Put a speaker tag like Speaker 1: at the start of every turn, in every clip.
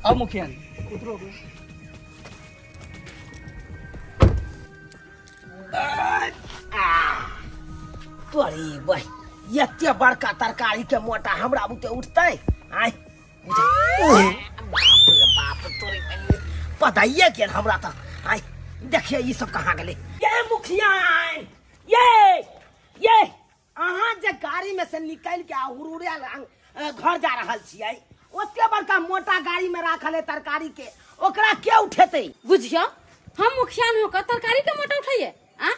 Speaker 1: आउ मुखिया जी उतरो।
Speaker 2: तोरी बह, एते बड़का तरकारी के मोटा हमरा बुते उठतै? आय बाप रे बाप, तोरी बहिन, पताइए गेल हमरा तऽ। आय देखिए ई सब कहाँ गेलै। ये मुखिया, ये अहाँ जे गाड़ी में से निकलि के आ हुरुरिया घर जा रहल छियै, ओते बड़का मोटा गाड़ी में राखल है तरकारी के, ओकरा के उठेतै?
Speaker 3: बुझियो, हम मुखिया होकर तरकारी के मोटा उठाइए आ?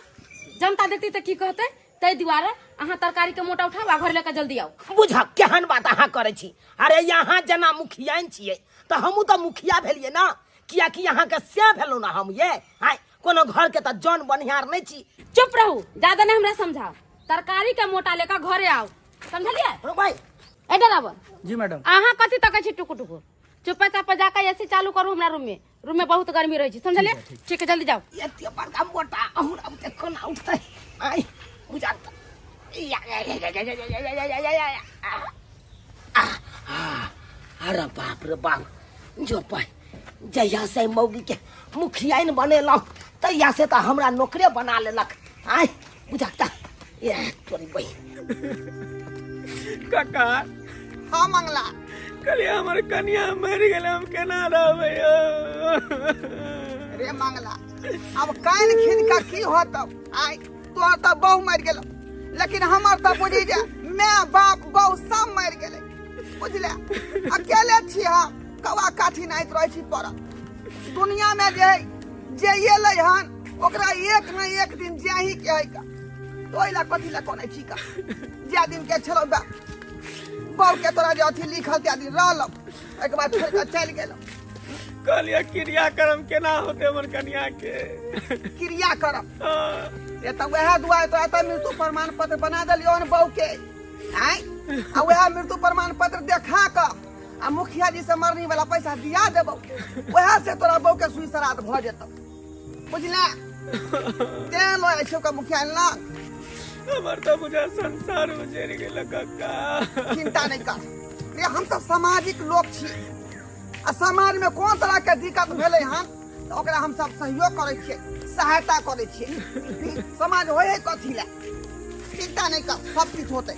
Speaker 3: जनता देखते तऽ की कहते? ताहि दुआरे अहाँ तरकारी के मोटा उठाओ आ घर लेकर जल्दी आओ।
Speaker 2: बुझ केहन बात अहाँ करै छी। अरे यहाँ जेना मुखियाइन छियै तऽ हमहूँ तऽ मुखिया भेलियै ने, कियाकि अहाँके से भेलहुँ ने हम। ये आँय, कोनो घर के तऽ जन बनिहार नहि छी।
Speaker 3: चुप रहू, ज्यादा नहीं हमरा समझाओ। तरकारी के मोटा लेकर घरे आओ, समझलिए?
Speaker 2: रो भाई।
Speaker 3: ए ड्राइवर।
Speaker 1: जी मैडम।
Speaker 3: अहाँ कथी तकै छी टुकु टुकु? चुपे चापे जाके एसी चालू करू हमरा रूम में। रूम में बहुत गर्मी रहै छै, समझलिए? ठीक है, जल्दी जाओ।
Speaker 2: एते बड़का मोटा अहुँ अब ते कोना उठतै? आइ बुझा त या या या या या या या या या या या। आ, आ, अरे बाप रे बाप, जो पाइ जहिया से मौगी के मुखियाइन बनेलहुँ तहिया से तऽ हमरा नौकरे बना लेलक। आइ बुझा त ए तोरी बहिन।
Speaker 4: काका।
Speaker 5: हाँ मंगला।
Speaker 4: कहलियै हमर कनिया मरि गेलै, हम केना रहबै यौ?
Speaker 5: रे मंगला, अब कान खींच के की होत? आइ तोहर तऽ बहु मरि गेलो, लेकिन हमर तऽ बुझी जे माय बाप बहु सब मरि गेलै, बुझले? अकेले छी हम, कौआ काठी नाहित रहै छी पड़ल दुनिया में। जे है जे एलै हन ओकरा एक न एक दिन जाही के है का। तो ओहि ला कथी ला कोने छी का? जे दिन के छलौ बा बहु के तोरा जे अथी लिखल त्या दिन रहलौ, ओहिके बाद छोड़ि कऽ चलि गेलौ।
Speaker 4: कहलियै क्रियाक्रम केना होतै हमर कनिया के?
Speaker 5: क्रियाक्रम?
Speaker 4: हाँ।
Speaker 5: ये तऽ वएह दुआरे तोरा तऽ मृत्यु प्रमाण पत्र बना देलियौ हन बहु के। आँय, आ वएह मृत्यु प्रमाण पत्र देखा कऽ आ मुखिया जी से मरनी वाला पैसा दिया देबौ, वएह से तोरा बहु के सुई श्राद्ध भऽ जेतौ, बुझले? तें लऽ जाइ छियौ मुखिया लग।
Speaker 4: हमर तऽ बुझा संसार उजड़ि गेल काका।
Speaker 5: चिंता नहीं कर रे, हम सब सामाजिक लोग छी आ समाज में कोन तरह के दिक्कत भेलै हन तऽ ओकरा हम सब सहयोग करै छियै, सहायता करै छियै। समाज होइ है कथी लए? चिंता नहीं कर, सब किछु होतै।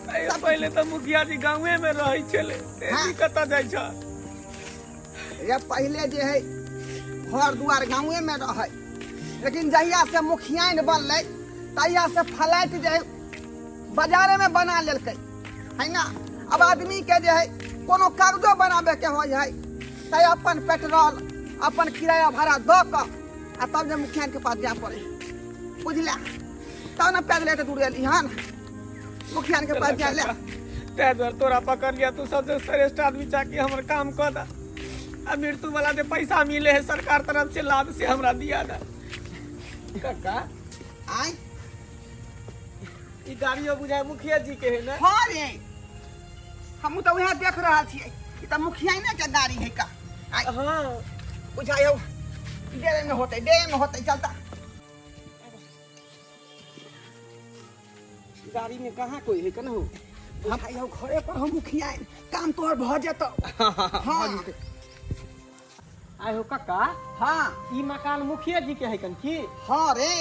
Speaker 4: अरे पहिले तऽ मुखिया जी गाँवे में रहै छलै, ते कतऽ जाइ छ?
Speaker 5: रे पहिले जे है घर दुआर गाँवे में रहै, लेकिन जहिया से मुखियाइन बनलै तहिया से फ्लैट जे है बाजारे में बना लेलकै है ना। अब आदमी के जे है कोनो कागजो बनाबे के होइ है तै अपन पेट्रोल अपन किराया भाड़ा दऽ कऽ आ तब जे मुखिया के पास जाय पड़े, बुझला? तब ने पैदल एते दूर एली हन मुखिया के पास जाय ले।
Speaker 4: तै दुआरे तोरा पकड़ लिया, तू सबसे श्रेष्ठ आदमी चा कि हमर काम कऽ दे आ मृत्यु वाला जे पैसा मिले है सरकार तरफ से लाभ से हमरा दिया दे। काका।
Speaker 5: आय।
Speaker 4: ई गाड़ियो बुझाय मुखिया जी के है ने?
Speaker 5: हाँ रे, हमहूँ तऽ वएह देख रहल छियै, ई तऽ मुखिया ने के गाड़ी है का। आय।
Speaker 4: हाँ।
Speaker 5: बुझाय हौ डेरे में होतै, डेरे में होतै, चलता।
Speaker 4: गाड़ी में कहाँ कोई है कनहु?
Speaker 5: बुझाय हौ घरे पर हम मुखिया, काम तोहर भऽ जेतौ। हाँ।
Speaker 4: आय हो काका।
Speaker 5: हाँ।
Speaker 4: ई मकान मुखिया जी के है कन की?
Speaker 5: हाँ रे,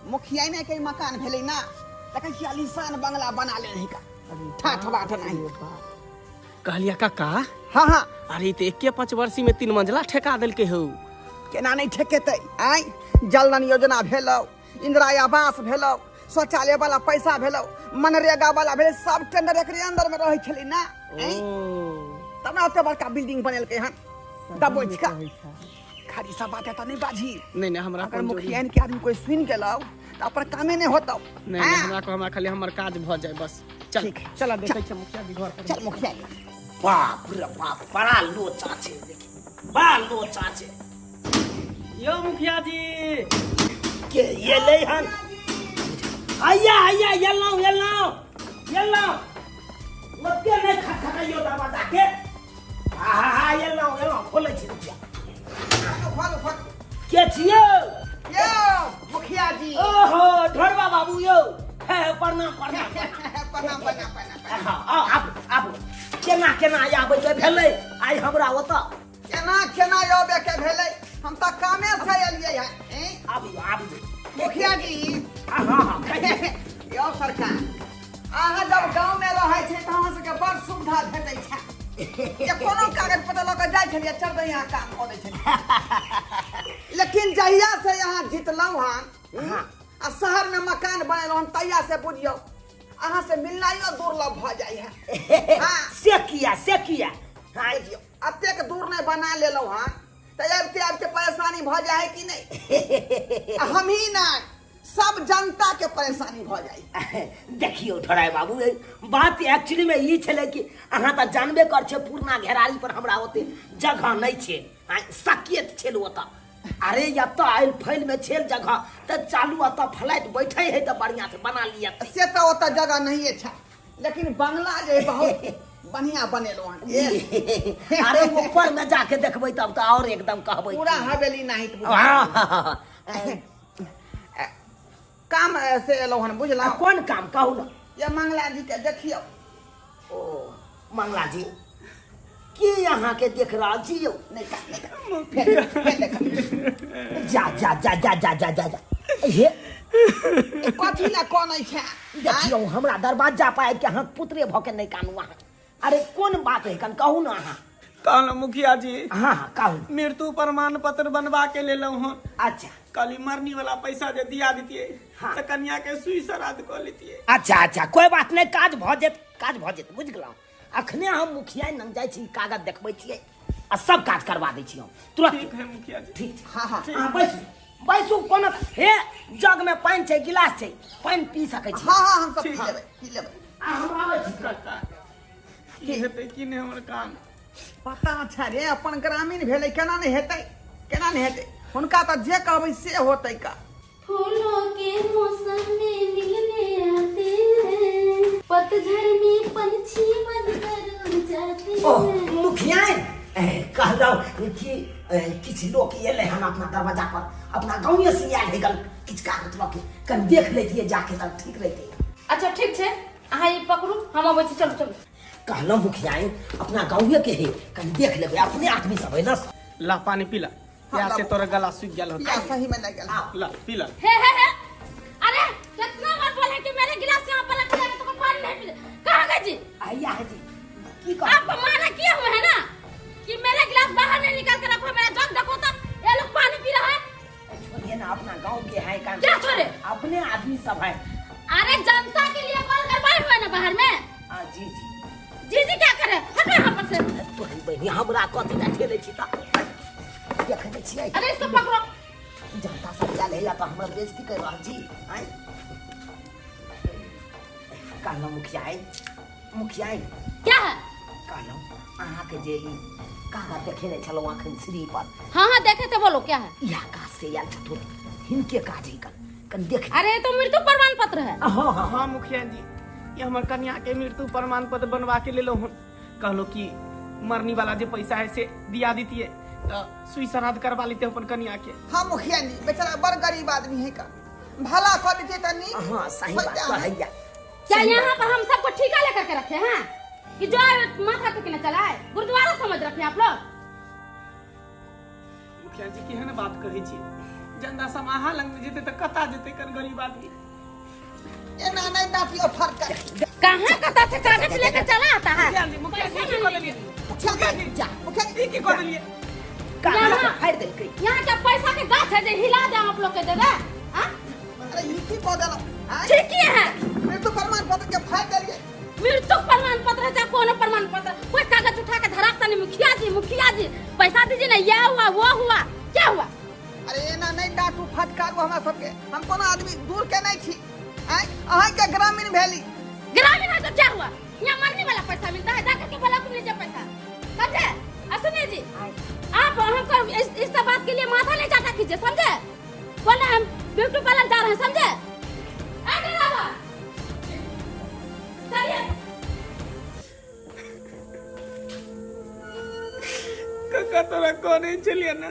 Speaker 5: मुखिया ने के मकान भेलै ना, देखै छियै आलीशान बंगला बना ले रही का, ठाठ बाट नहीं।
Speaker 4: कहलिया काका।
Speaker 5: हाँ हाँ।
Speaker 4: अरे तऽ एके 5 वर्षी में 3 मंजिला ठेका देलकै हौ।
Speaker 5: केना नहीं ठेकेतै? आय जल नल योजना भेलौ, इंदिरा आवास भेलौ, शौचालय वाला पैसा भेलौ, मनरेगा वाला भेलै, सब टेंडर एकरे अंदर में रहै छलै ना। आँय? तब ने ओते बड़का बिल्डिंग बनेलकै हन दबोच का। खाली सब बात एतऽ नहीं बाजी।
Speaker 4: नहीं नहीं, हमरा
Speaker 5: अगर
Speaker 4: कोन जरूरी।
Speaker 5: मुखियान के आदमी कोई सुन गेलौ तऽ अपन कामे नहीं होतौ।
Speaker 4: नहीं नहीं, हमरा को हमरा खाली हमर काज भऽ जाए बस। चल।
Speaker 5: ठीक है।
Speaker 4: चल देखै छियै मुखिया जी घर पर।
Speaker 5: चल मुखिया।
Speaker 2: बाप रे बाप, बड़ा लोचा छै, देखी बड़ा लोचा छै।
Speaker 4: यो मुखिया जी।
Speaker 2: के ये ले हन? आइया आइया, एलहुँ एलहुँ एलहुँ। ओते नहि खटखटाइयो दरवाजा के। हा हा, एलहुँ एलहुँ, खोलै छी रुपया।
Speaker 5: खोलू खोलू।
Speaker 2: के छियौ?
Speaker 5: यौ मुखिया जी।
Speaker 2: ओहो ढोरबा बाबू यौ, हे प्रणाम प्रणाम।
Speaker 5: प्रणाम प्रणाम प्रणाम।
Speaker 2: हाँ, आबू आबू। केना केना आबै के भेलै आइ हमरा ओतऽ?
Speaker 5: केना केना अबे के भेलै हम तऽ कामे से एलियै है हैं?
Speaker 2: आबियो आबियो।
Speaker 5: मुखिया जी।
Speaker 2: हाँ हाँ हाँ, कहियौ।
Speaker 5: यौ सरकार, अहाँ जब गाँव में रहै छै तऽ अहाँ सबके बड़ सुविधा भेटै छै जे कोनो कागज पत्र लऽ कऽ जाइ छलियै चल दही अहाँ काम कऽ दै छलियै, लेकिन जहिया से अहाँ जीतलहुँ हन आ शहर में मकान बनेलहुँ हन तहिया से बुझियौ अहाँ से मिलनाइयो दुर्लभ भऽ जाइ है। हाँ।
Speaker 2: से किया, से किया? हाँ।
Speaker 5: बुझियौ एतेक दूर नहि बना लेलहुँ हन तऽ आबिते आबिते परेशानी भऽ जाइ है कि नहि? आ हमही नहि, सब जनता के परेशानी भऽ जाइ।
Speaker 2: देखियौ ढोराय बाबू, ए, बात एक्चुअली में ई छलै कि अहाँ तऽ जानबे कर छै पुरना घेरारी पर हमरा ओते जगह नहि छै। आँय, सकेत छल ओतऽ। अरे एतऽ आयल फैल में छेल जगह तऽ चालू एतऽ फ्लैट बैठे है तऽ बढ़िया से बना लिअ।
Speaker 5: से तऽ ओतऽ जगह नहिए छै, लेकिन बंगला जे बहुत बढ़िया बनेलहुँ हन। ए,
Speaker 2: अरे ऊपर में जाके देखबै तब तऽ और एकदम कहबै
Speaker 5: पूरा हवेली नाहित बुझा।
Speaker 2: हाँ।
Speaker 5: काम से एलहुँ हन बुझलहुँ।
Speaker 2: कोन काम कहू ने?
Speaker 5: ये मंगला जी के देखियौ।
Speaker 2: ओ मंगला जी की अहाँ के देख रहल छी यौ?
Speaker 5: नहि का, नहि का। फेर फेर देख।
Speaker 2: जा जा जा जा जा जा जा जा हे।
Speaker 5: ए, कथी लए कनै छै?
Speaker 2: देखियौ हमरा दरवाजा पर आबि के अहाँ पुत्रे भऽ के नहि कानू अहाँ। अरे कोन बात है कन कहू ने अहाँ।
Speaker 4: कहलहुँ मुखिया जी।
Speaker 2: हाँ हाँ कहू।
Speaker 4: मृत्यु प्रमाण पत्र बनवा के लेलहुँ हन।
Speaker 2: अच्छा।
Speaker 4: कहली मरनी वाला पैसा जे दिया दितियै।
Speaker 2: हाँ।
Speaker 4: तऽ कनिया के सुई श्राद्ध कऽ लेतियै।
Speaker 2: अच्छा अच्छा, कोई बात नहीं, काज भऽ जेत, काज भऽ जेत, बुझि गेलहुँ। अखने हम मुखिया लग जाइ छी, कागज देखबै छियै आ सब काज करवा दै छी हम तुरंत।
Speaker 4: ठीक है मुखिया जी।
Speaker 2: ठीक छै।
Speaker 5: हाँ हाँ।
Speaker 2: अहाँ बैसू बैसू। कोनो हे जग में पानि छै, गिलास छै, पानि पी सकै छी।
Speaker 5: हाँ हाँ, हम सब पी लेबै, पी लेबै।
Speaker 2: आ हम आबै छी।
Speaker 4: काका, की हेतै की नहि हमर काम
Speaker 5: पता छै रे, अपन ग्रामीण भेलै, केना नहि हेतै, केना नहि हेतै? हुनका तऽ जे कहबै से होतै का।
Speaker 3: फूलों के मौसम में मिलने आते हैं, पतझड़ में पंछी बनकर उड़ जाते
Speaker 2: ओ
Speaker 3: हैं।
Speaker 2: मुखिया, कहलहुँ कि किछु लोक एलै हन अपना दरवाजा पर, अपना गाँवे से आयल है गल, किछु कागज लऽ के कनि देख लैतियै जाके तब ठीक रहितै।
Speaker 3: अच्छा ठीक छै, अहाँ ई पकड़ू, हम अबै छी। चलू चलू।
Speaker 2: कहलहुँ मुखिया, अपना गाँवे के है, कनि देख लेबै, अपने आदमी सब है ना।
Speaker 4: ला पानी पीला, प्यास से तोरा गला सूख गेल होता।
Speaker 5: प्यास सही में लग गेल।
Speaker 4: ला पीला।
Speaker 3: हे हे हे, अरे कितना बार बोले कि मेरे गिलास यहाँ पर रखा है तो पानी नहीं पी। कहाँ गए जी?
Speaker 2: आइया है जी। की कह
Speaker 3: आपको माना किए हुए है ना कि मेरा गिलास बाहर नहीं निकाल के रखो, मेरा जग देखो तो ये लोग पानी पी रहा है।
Speaker 2: छोड़िए ना, अपना गांव के है काम।
Speaker 3: क्या छोड़े?
Speaker 2: अपने आदमी सब है।
Speaker 3: अरे जनता के लिए कॉल करवाए हुए ना बाहर में।
Speaker 2: हाँ जी जी।
Speaker 3: जी जी क्या करे, हटो यहाँ पर से।
Speaker 2: तोहरी बहिनी हमरा कथी ला ठेले छी त देखै छियै।
Speaker 3: अरे इसको पकड़ो।
Speaker 2: जनता सब आयल है या तऽ हमरा बेइज्जती कर रहल छी। आँय कहलहुँ मुखिया, मुखिया।
Speaker 3: क्या है?
Speaker 2: कहलहुँ अहाँके जे ई कागज देखेने छलहुँ अखन सीढ़ी पर।
Speaker 3: हाँ हाँ देखे थे, बोलो क्या है?
Speaker 2: इएह काज से आयल छथुन, हिनके काज है, कन देख।
Speaker 3: अरे ये तो मृत्यु प्रमाण पत्र है।
Speaker 2: हाँ हाँ।
Speaker 4: हाँ मुखिया जी, ये हमर कन्या के मृत्यु प्रमाण पत्र बनवा के लेलहुँ हन। कहलहुँ कि मरनी वाला जे पैसा है से दिया दितियै तऽ सुई श्राद्ध करवा लेते अपन कन्या के।
Speaker 5: हाँ मुखिया जी, बेचारा बड़ गरीब आदमी है का, भला कर देते तऽ नीक।
Speaker 2: हाँ सही बात
Speaker 5: होइते।
Speaker 2: कहैया।
Speaker 3: क्या यहाँ पर हम सबको ठेका लेकर के रखे हैं कि जो आए माथा टेकने चला आए? गुरुद्वारा समझ रखे आप लोग?
Speaker 4: मुखिया जी केहन बात कहै छी, जनता सब अहाँ लग में जेतै तऽ कतऽ जेतै कर गरीब आदमी?
Speaker 5: एना नहि डाँटियौ फटकर।
Speaker 3: कहाँ कतऽ से कागज लेकर चला आता है?
Speaker 4: मुखिया जी, मुखिया जी, की कऽ देलियै?
Speaker 5: मुखिया जी,
Speaker 2: जा।
Speaker 5: मुखिया जी।
Speaker 4: ई की कऽ देलियै?
Speaker 2: कागज
Speaker 3: यहाँ-
Speaker 2: फाड़ि देलकै।
Speaker 3: यहाँ क्या पैसा के गाछ है जे हिला दे आप लोग के दे दे? हाँ?
Speaker 5: अरे ई की कऽ देलहुँ? आँय?
Speaker 3: ठीक किए है।
Speaker 5: मृत्यु प्रमाण पत्र के फाड़ि देलियै।
Speaker 3: मृत्यु प्रमाण पत्र है चाहे कोनो प्रमाण पत्र, कोई कागज उठा के धराक तनी मुखिया जी मुखिया जी पैसा दीजिए ना, यह हुआ वो हुआ क्या हुआ?
Speaker 5: अरे एना नहि डाँटू फटकारू हमरा सबके, हम कोनो आदमी दूर के नहि छी। आँय, अहाँके ग्रामीण भेली।
Speaker 3: ग्रामीण है तो क्या हुआ? यहाँ मरने वाला पैसा मिलता है, जाकर के भला तुम लीजिए पैसा, समझे? और सुनिए जी, आप हमको इस सब बात के लिए माथा नहीं चाटा कीजिए, समझे? बोले हम ब्यूटी पार्लर जा रहे हैं, समझे? आ ड्राइवर, चलिए।
Speaker 4: काका तोरा कहने छलियै ना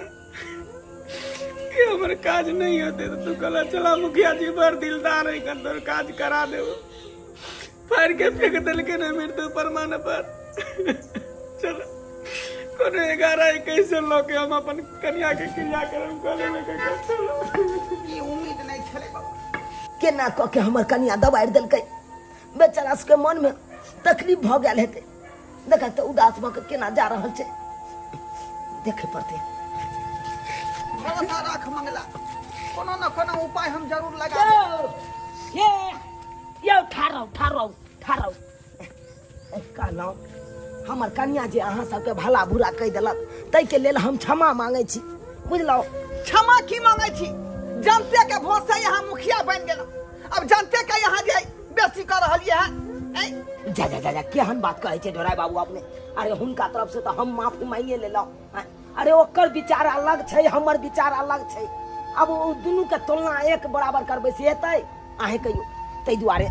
Speaker 4: कि हमर काज नहीं होते तो तू कहला चला मुखिया जी बड़ दिलदार है कन तोर काज करा देबो, फाड़ के फेंक देलकै ना मृत्यु प्रमाण पर। चलो कोनो 11-21 लऽ के हम अपन कनिया के क्रियाक्रम कऽ लेबै काका।
Speaker 5: ई उम्मीद नहि छलै बाबा।
Speaker 2: केना कऽ के हमर कनिया दबारि देलकै, बेचारा सबके मनमे तकलीफ भऽ गेल हेतै। देख तऽ उदास भऽ के केना जा रहल छै, देखे पड़तै।
Speaker 5: भरोसा राख मंगला, कोनो न कोनो उपाय हम जरूर लगा देब।
Speaker 2: ये यौ, ठाढ़ रहू, ठाढ़ रहू, ठाढ़ रहू। कहलहुँ हमर कनिया जे अहाँ सबके भला बुरा कहि देलक ताहिके लेल हम क्षमा मांगै छी, बुझलहुँ?
Speaker 5: क्षमा की मांगै छी? जनते के वोट से यहाँ मुखिया बनि गेलहुँ, अब जनते के यहाँ जे बेसी कऽ रहलियै है।
Speaker 2: जा जा जा जा, केहन बात कहै छै ढोराई बाबू अपने। अरे हुनका तरफ से तऽ हम माफी मांगिए लेलहुँ। अरे ओकर विचार अलग छै, हमर विचार अलग छै। अब ओ दुनूके तुलना एक बराबर करबै से हेतै? अहें कहियौ। ताहि दुआरे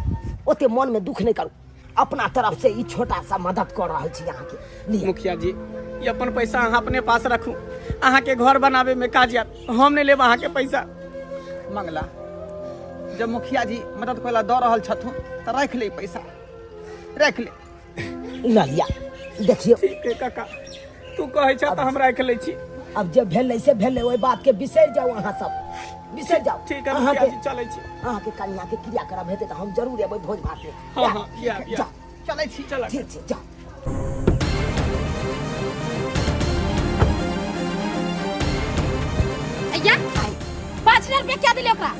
Speaker 2: ओते मनमे दुख नहि करू, अपना तरफ से ई छोटा सा मदद कर रहल छी अहाँके। लिअ।
Speaker 4: मुखिया जी, ई अपन पैसा अहाँ अपने पास रखू, अहाँके घर बनाबे में काज आयत। हम नहीं लेब अहाँके पैसा।
Speaker 5: मंगला, जब मुखिया जी मदद कोला दऽ रहल छथुन तऽ राखि ले पैसा, राखि ले।
Speaker 2: ल लिअ, देखियौ।
Speaker 4: ठीक है काका, तू कहै छ तऽ हम राखि लै छी।
Speaker 2: अब जे भेलै से भेलै, ओहि बात के बिसरि जाउ, अहाँ सब बिसरि जाउ।
Speaker 4: ठीक है मुखिया जी, चलै छी।
Speaker 2: अहाँके कन्या के क्रियाक्रम हेतै तऽ हम जरूर एबै भोज भात में।
Speaker 4: हाँ, हाँ, या, या।
Speaker 2: जाउ।
Speaker 5: चलै छी।
Speaker 4: चल।
Speaker 2: ठीक छै, जाउ।
Speaker 3: अय्या, 5000 रुपया क्या दिले ओकरा?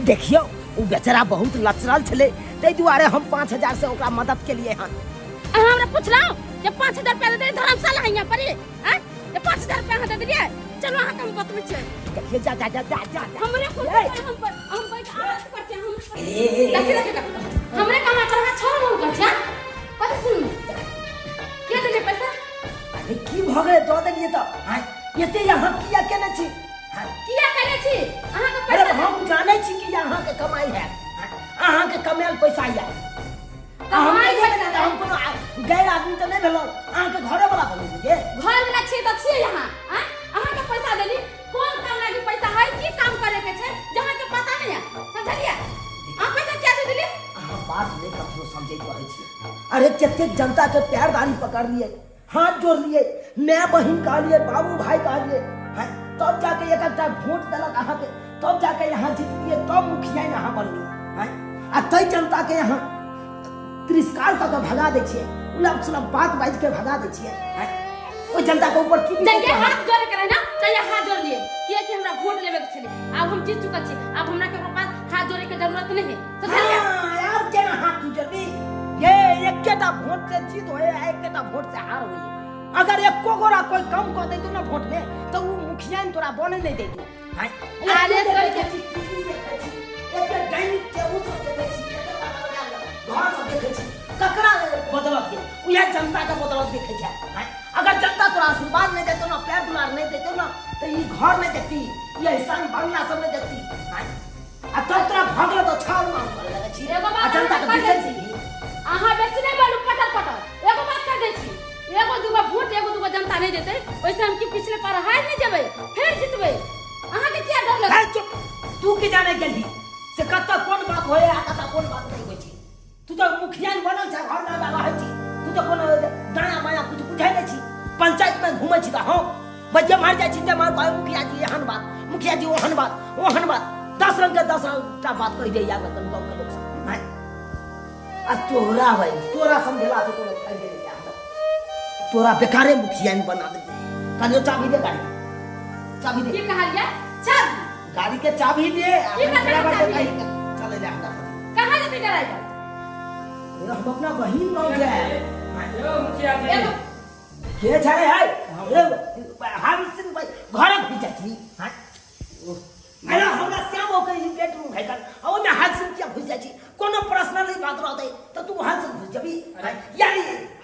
Speaker 2: देखियौ, ओ बेचारा बहुत लचरल छलै, ताहि दुआरे हम 5000 से ओकरा मदद केलिए हन।
Speaker 3: अहाँ हमरा पुछलहुँ जे 5000 रुपया दे देलियै? धर्मशाला है यहाँ पर ही, आँय? जे 5000 रुपया अहाँ दे देलियै? चलू, अहाँके हम बतबै छियै।
Speaker 2: देखियौ, जा जा जा जा जा जा।
Speaker 3: हमरे कुर्सी पर हम पर हम बैठ आराम कर छियै हम। देखिए देखिए देखिए, हमरे कमा पर अहाँ छोड़ मुँह कर छियै। कथी सुनू? के देलियै पैसा?
Speaker 2: अरे की भऽ गेलै, दऽ देलियै तऽ आँय, एते अहाँ किया केने छी? आँय,
Speaker 3: किया केने छी अहाँके
Speaker 2: अरे
Speaker 3: पैसा?
Speaker 2: हम जानै छी कि अहाँके कमाई है, अहाँके कमायल पैसा यऽ। आ हम
Speaker 3: कमाइ
Speaker 2: नहि
Speaker 3: पैसा
Speaker 2: देबै तऽ हम कोनो गैर आदमी तऽ नहि भेलहुँ, अहाँके घरे वाला भेलहुँ जे।
Speaker 3: घर वाला छियै तऽ छियै यहाँ। आँय, अहाँके पैसा देली, कोन काम लागी पैसा है, की काम करे के छै जहाँ के पता नहीं है, समझलियै? अहाँ पैसा किया दे देली?
Speaker 2: अहाँ बात नहि कखनो समझैत रहै छियै। अरे कतेक जनता के पैर दाढ़ी पकड़लियै, हाथ जोड़लियै, माय बहिन कहलियै, बाबू भाई कहलियै, हैं, तब जाके एक एकटा वोट देलक अहाँके, तब जाके यहाँ जीतलियै, तब मुखिया यहाँ बनलियै। हैं, आ तै जनता के यहाँ तिरस्कार कऽ के भगा दै छियै, उलट सुलट बात बाजि के भगा दै छियै। हैं, ओहि जनता के ऊपर की
Speaker 3: चाहिए
Speaker 2: बीतैत रहत?
Speaker 3: हाथ जोड़े के रहे ना, चाहिए हाथ जोड़ लिए, किया कि हमरा वोट लेवे के छलै। आब हम जीत चुकल छी, आब हमरा केकरो पास हाथ जोड़े के जरूरत नहीं है, समझलियै?
Speaker 2: हाँ, आब केना हाथ तू जोड़बी? ये एकेटा वोट से जीत होए आ एकेटा वोट से हार होए। अगर एको गोरा कोई कम कऽ देतौ ना वोट में तऽ उ मुखिया ने तोरा बने नहीं देतौ। हैं?
Speaker 3: अरे
Speaker 2: एते
Speaker 3: तोरी
Speaker 2: देखै छी, टीवी देखै छी, एते डाइनिंग टेबुल सब देखै छी, एते बड़का बड़का घर सब देखै छी, ककरा बदलत के? उएह जनता के बदलत देखै छै। हैं? अगर जनता तोरा आशीर्वाद नहीं देतौ ना, पैर दुलार नहीं देतौ ना, तऽ ई घर नहीं देखती, ई ऐसा बंगला सब नहीं देखती। हैं? आ तब तोरा भऽ गेल तऽ छाउर माउर करे लगै छी
Speaker 3: एगो
Speaker 2: आ
Speaker 3: बात
Speaker 2: जनता के
Speaker 3: अहाँ
Speaker 2: बिसरि
Speaker 3: कहि दै
Speaker 2: जेबही।
Speaker 3: छी। अहाँ बेसी नहि बोलू पटर पटर। एगो बात कहि दै छी, एगो दूगो वोट एगो दूगो जनता नहि देतै ओहिसे हम की पिछले पर हारि नहि जेबै? फेर जीतबै। अहाँके किया डर लगै?
Speaker 2: है चुप, तू की जाने गेलही से कतऽ कोन बात होए आ कतऽ कोन बात नहि होइ छै। तू तऽ मुखिया बनल छै, घर में रहै छी, तू तऽ कोनो दाया माया कुछ बुझै नहि छी। पंचायत में घूमै छी तऽ हँ बजे मार जाइ छी, जे मार कहै मुखिया जी एहन बात, मुखिया जी ओहन बात, ओहन बात, 10 रंग के 10 टा बात कहि दैया गाँव के लोक सब। आँय? आ तोरा भाई, तोरा समझेला से कोनो फायदे नहीं है। तोरा बेकारे मुखिया बना दे। कहलियो चाबी दे गाड़ी, चाबी दे।
Speaker 3: की कहलियै? चाबी?
Speaker 2: गाड़ी के चाबी दे।
Speaker 3: की करबै
Speaker 2: ड्राइवर के
Speaker 3: चाबी?
Speaker 2: कही के चले जा हमरा साथे।
Speaker 3: कहाँ जेतै ड्राइवर?
Speaker 2: अरे हम अपना बहिन गाँव जाए।
Speaker 1: यौ मुखिया जी।
Speaker 3: एगो
Speaker 2: के छै है? ए, हम सिंह भाई घरे घुसि जाइ छी। हाँ? अरे हमरा श्याम के ई बेडरूम है कल, आ ओहिमे हाथ सिंह किया घुसि जाइ छी? कोनो पर्सनली बात रहतै तऽ तू हाथ सिंह घुसि जेबही? हाँ? यानी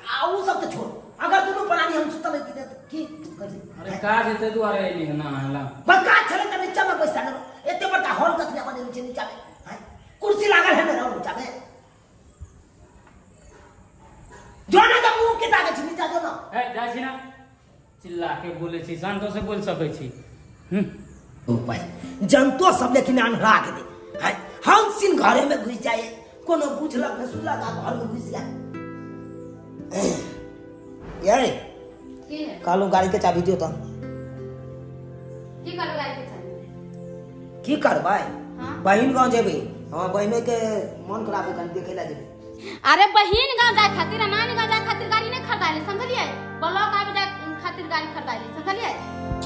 Speaker 2: आ उ सब तऽ छोड़, अगर दुनू प्राणी हम सुतल रहिती तऽ की करती?
Speaker 1: अरे काज हेतै दुआरे एली हन अहाँ लग।
Speaker 2: बड़का छलै तऽ नीचा में बैसता ने, एते बड़का हॉल कथी बनेने छै नीचा में? हाँ? कुर्सी लागल है ने नीचा में? जो ना तऽ मुँह के ताकै छी, नीचा जो ना।
Speaker 1: ए जाइ छी ना, चिल्ला के बोलै छी, शांतो से बोल सकै छी।
Speaker 2: ऊपर जनतो सब लेकिन अन्हरा गेलै। हैं, हम सिन घरे में घुसि जाए, कोनो बुझलक ने सुनलक आ घर में घुसि जाए। ये
Speaker 3: की है?
Speaker 2: कहलहुँ गाड़ी के चाबी दियौ तऽ।
Speaker 3: की करबै गाड़ी के चाबी?
Speaker 2: की करबै?
Speaker 3: हाँ?
Speaker 2: बहिन गाँव जेबै, हमर बहिनो के मन खराब है, कनि देखे लए जेबै।
Speaker 3: अरे बहिन गांव जाए खातिर आ नानी गांव जाए खातिर गाड़ी नहीं खरीदाले, समझलिए? ब्लॉक आबे जाए खातिर गाड़ी खरीदाले, समझलिए?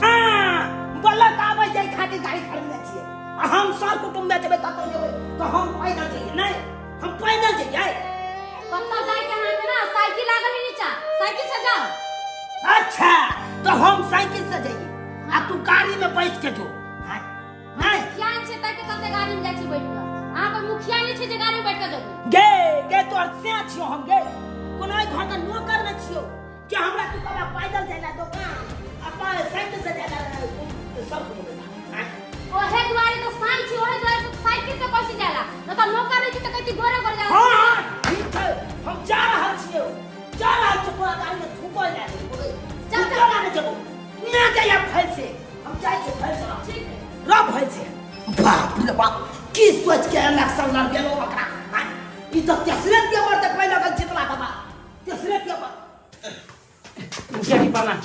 Speaker 2: हाँ, ब्लॉक आबै जाय खातिर गाड़ी खरीदने छियै आ हम सब कुटुम्ब में जेबै, कतौ जेबै तऽ हम पैदल जइयै? नहि, हम पैदल जइयै।
Speaker 3: कतौ जाए के अहाँ के ना साइकिल लागल है नीचा, साइकिल से जाओ।
Speaker 2: अच्छा, तो हम साइकिल से जाइए आ तू गाड़ी में बैठ के जो। हाँ, नहीं।
Speaker 3: मुखिया छै ताहि के चलते गाड़ी में जाइ छी बैठ के। अहाँ पर मुखिया नहीं छै जे गाड़ी में बैठ के जेबै।
Speaker 2: गे गे, तोहर से छियो हम गे? कोनो एहि घर के नौकर न छियो कि हमरा तू कहबा पैदल जाइला दोकान आ साइकिल से जाइला सब कुटुम्ब में। हाँ?
Speaker 3: ओहे दुआरे तो साइन छी, ओहे दुआरे तो साइकिल से पहुंच जाला, न त नौकर रही त कहती गोरे गोरे जाला।
Speaker 2: हाँ हाँ, ठीक छै, हम जा रहल छियो, जा रहल छियो, तोरा गाड़ी में थूकल जा देबो।
Speaker 3: चल,
Speaker 2: चल, चल, जेबो तू ना जाइया फैल से, हम जाइ छियो फैल से।
Speaker 3: ठीक है।
Speaker 2: रह फैल से। बाप रे बाप, की सोच के इलेक्शन लड़ गेलो ओकरा? हाँ? ई तऽ तेसरे तेवर देखबै लगल जितला के बाद तेसरे तेवर।
Speaker 1: मुखिया जी, प्रणाम।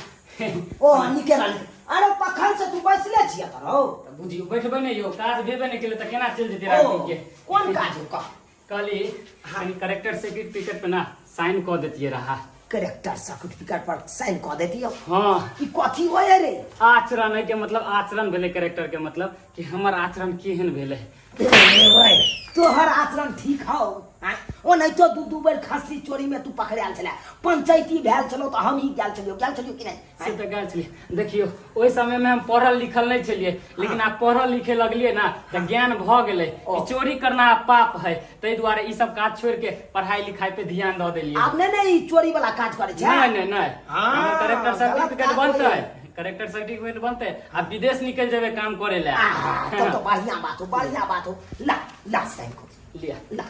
Speaker 2: ओ निके रहल। अरे पखन से तू बैसले छियै तर हौ?
Speaker 1: तऽ बुझियौ, बैठबै नहि यौ, काज भेबे नहि केलै तऽ केना चलि जेतै
Speaker 2: ओ
Speaker 1: राजनीति के?
Speaker 2: कोन काज हो, कह।
Speaker 1: कहली कनि करेक्टर सर्टिफिकेट पे ना साइन कऽ देतियै रहा।
Speaker 2: करेक्टर सर्टिफिकेट पर साइन कऽ देतियौ?
Speaker 1: हाँ।
Speaker 2: ई कथी होय रे?
Speaker 1: आचरण के मतलब, आचरण भेलै करेक्टर के मतलब, कि हमर आचरण केहन भेलै।
Speaker 2: रे, तोहर आचरण ठीक हौ? आँय? ओनाहितो दू दू बेर खस्सी चोरी में तू पकड़ायल छलै, पंचायती भेल छलौ तऽ हम ही गेल छलियौ, गेल छलियौ कि नहि?
Speaker 1: से तऽ गेल छलियै। देखियौ, ओहि समय में हम पढ़ल लिखल नहि छलियै, लेकिन आब पढ़ल लिखे लगलियै ना तऽ ज्ञान भऽ गेलै कि चोरी करना पाप है। ताहि दुआरे ई सब काज छोड़ि के पढ़ाई लिखाई पे ध्यान दऽ देलियै।
Speaker 2: आब नहि ने ई चोरी वाला काज करै छै?
Speaker 1: नहि नहि नहि।
Speaker 2: हाँ,
Speaker 1: हमर करेक्टर
Speaker 2: गलत
Speaker 1: सर्टिफिकेट
Speaker 2: काज
Speaker 1: बनतै,
Speaker 2: होइए।
Speaker 1: करेक्टर सर्टिफिकेट बनतै आ विदेश निकलि जेबै काम करे लए।
Speaker 2: आहा, तब तो बढ़िया बात हो, बढ़िया बात हो। ला ला, साइन कर।
Speaker 1: लिया।
Speaker 2: ला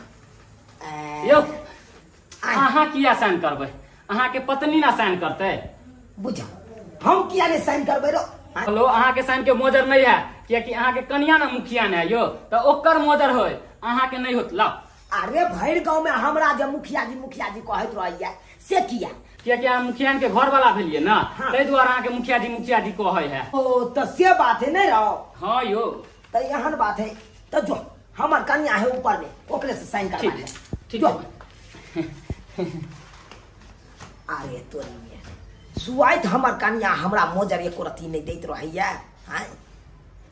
Speaker 2: ए,
Speaker 1: यौ।
Speaker 2: आय।
Speaker 1: अहाँ किया साइन करबै? अहाँके पत्नी ना साइन करतै।
Speaker 2: बुझ, हम किया नहीं साइन करबै रो? आय।
Speaker 1: हेलो, अहाँके साइन के मोजर नहीं है, कियाकि अहाँके कनिया ना मुखिया ने यौ, तऽ ओकर मोजर होय, अहाँके नहीं होत। लाओ।
Speaker 2: अरे भरि गांव में हमरा जे मुखिया जी मुखिया जी कहैत रहैया से किया?
Speaker 1: कियाकि अहाँ मुखिया के घर वाला भेलियै ना।
Speaker 2: हाँ।
Speaker 1: ताहि दुआरे अहाँके मुखिया जी मुखिया जी कहै है।
Speaker 2: ओ तऽ से बात है नहीं रहो?
Speaker 1: हाँ यौ।
Speaker 2: तऽ एहन बात है तऽ जो, हमर कनिया है ऊपर में, ओकरे से साइन करवा
Speaker 1: ठीक
Speaker 2: ले।
Speaker 1: ठीक
Speaker 2: जो।
Speaker 1: है।
Speaker 2: अरे तोरी में सुआइत हमर कनिया हमरा मोजर एको रत्ती नहीं दैत रहैया। आँय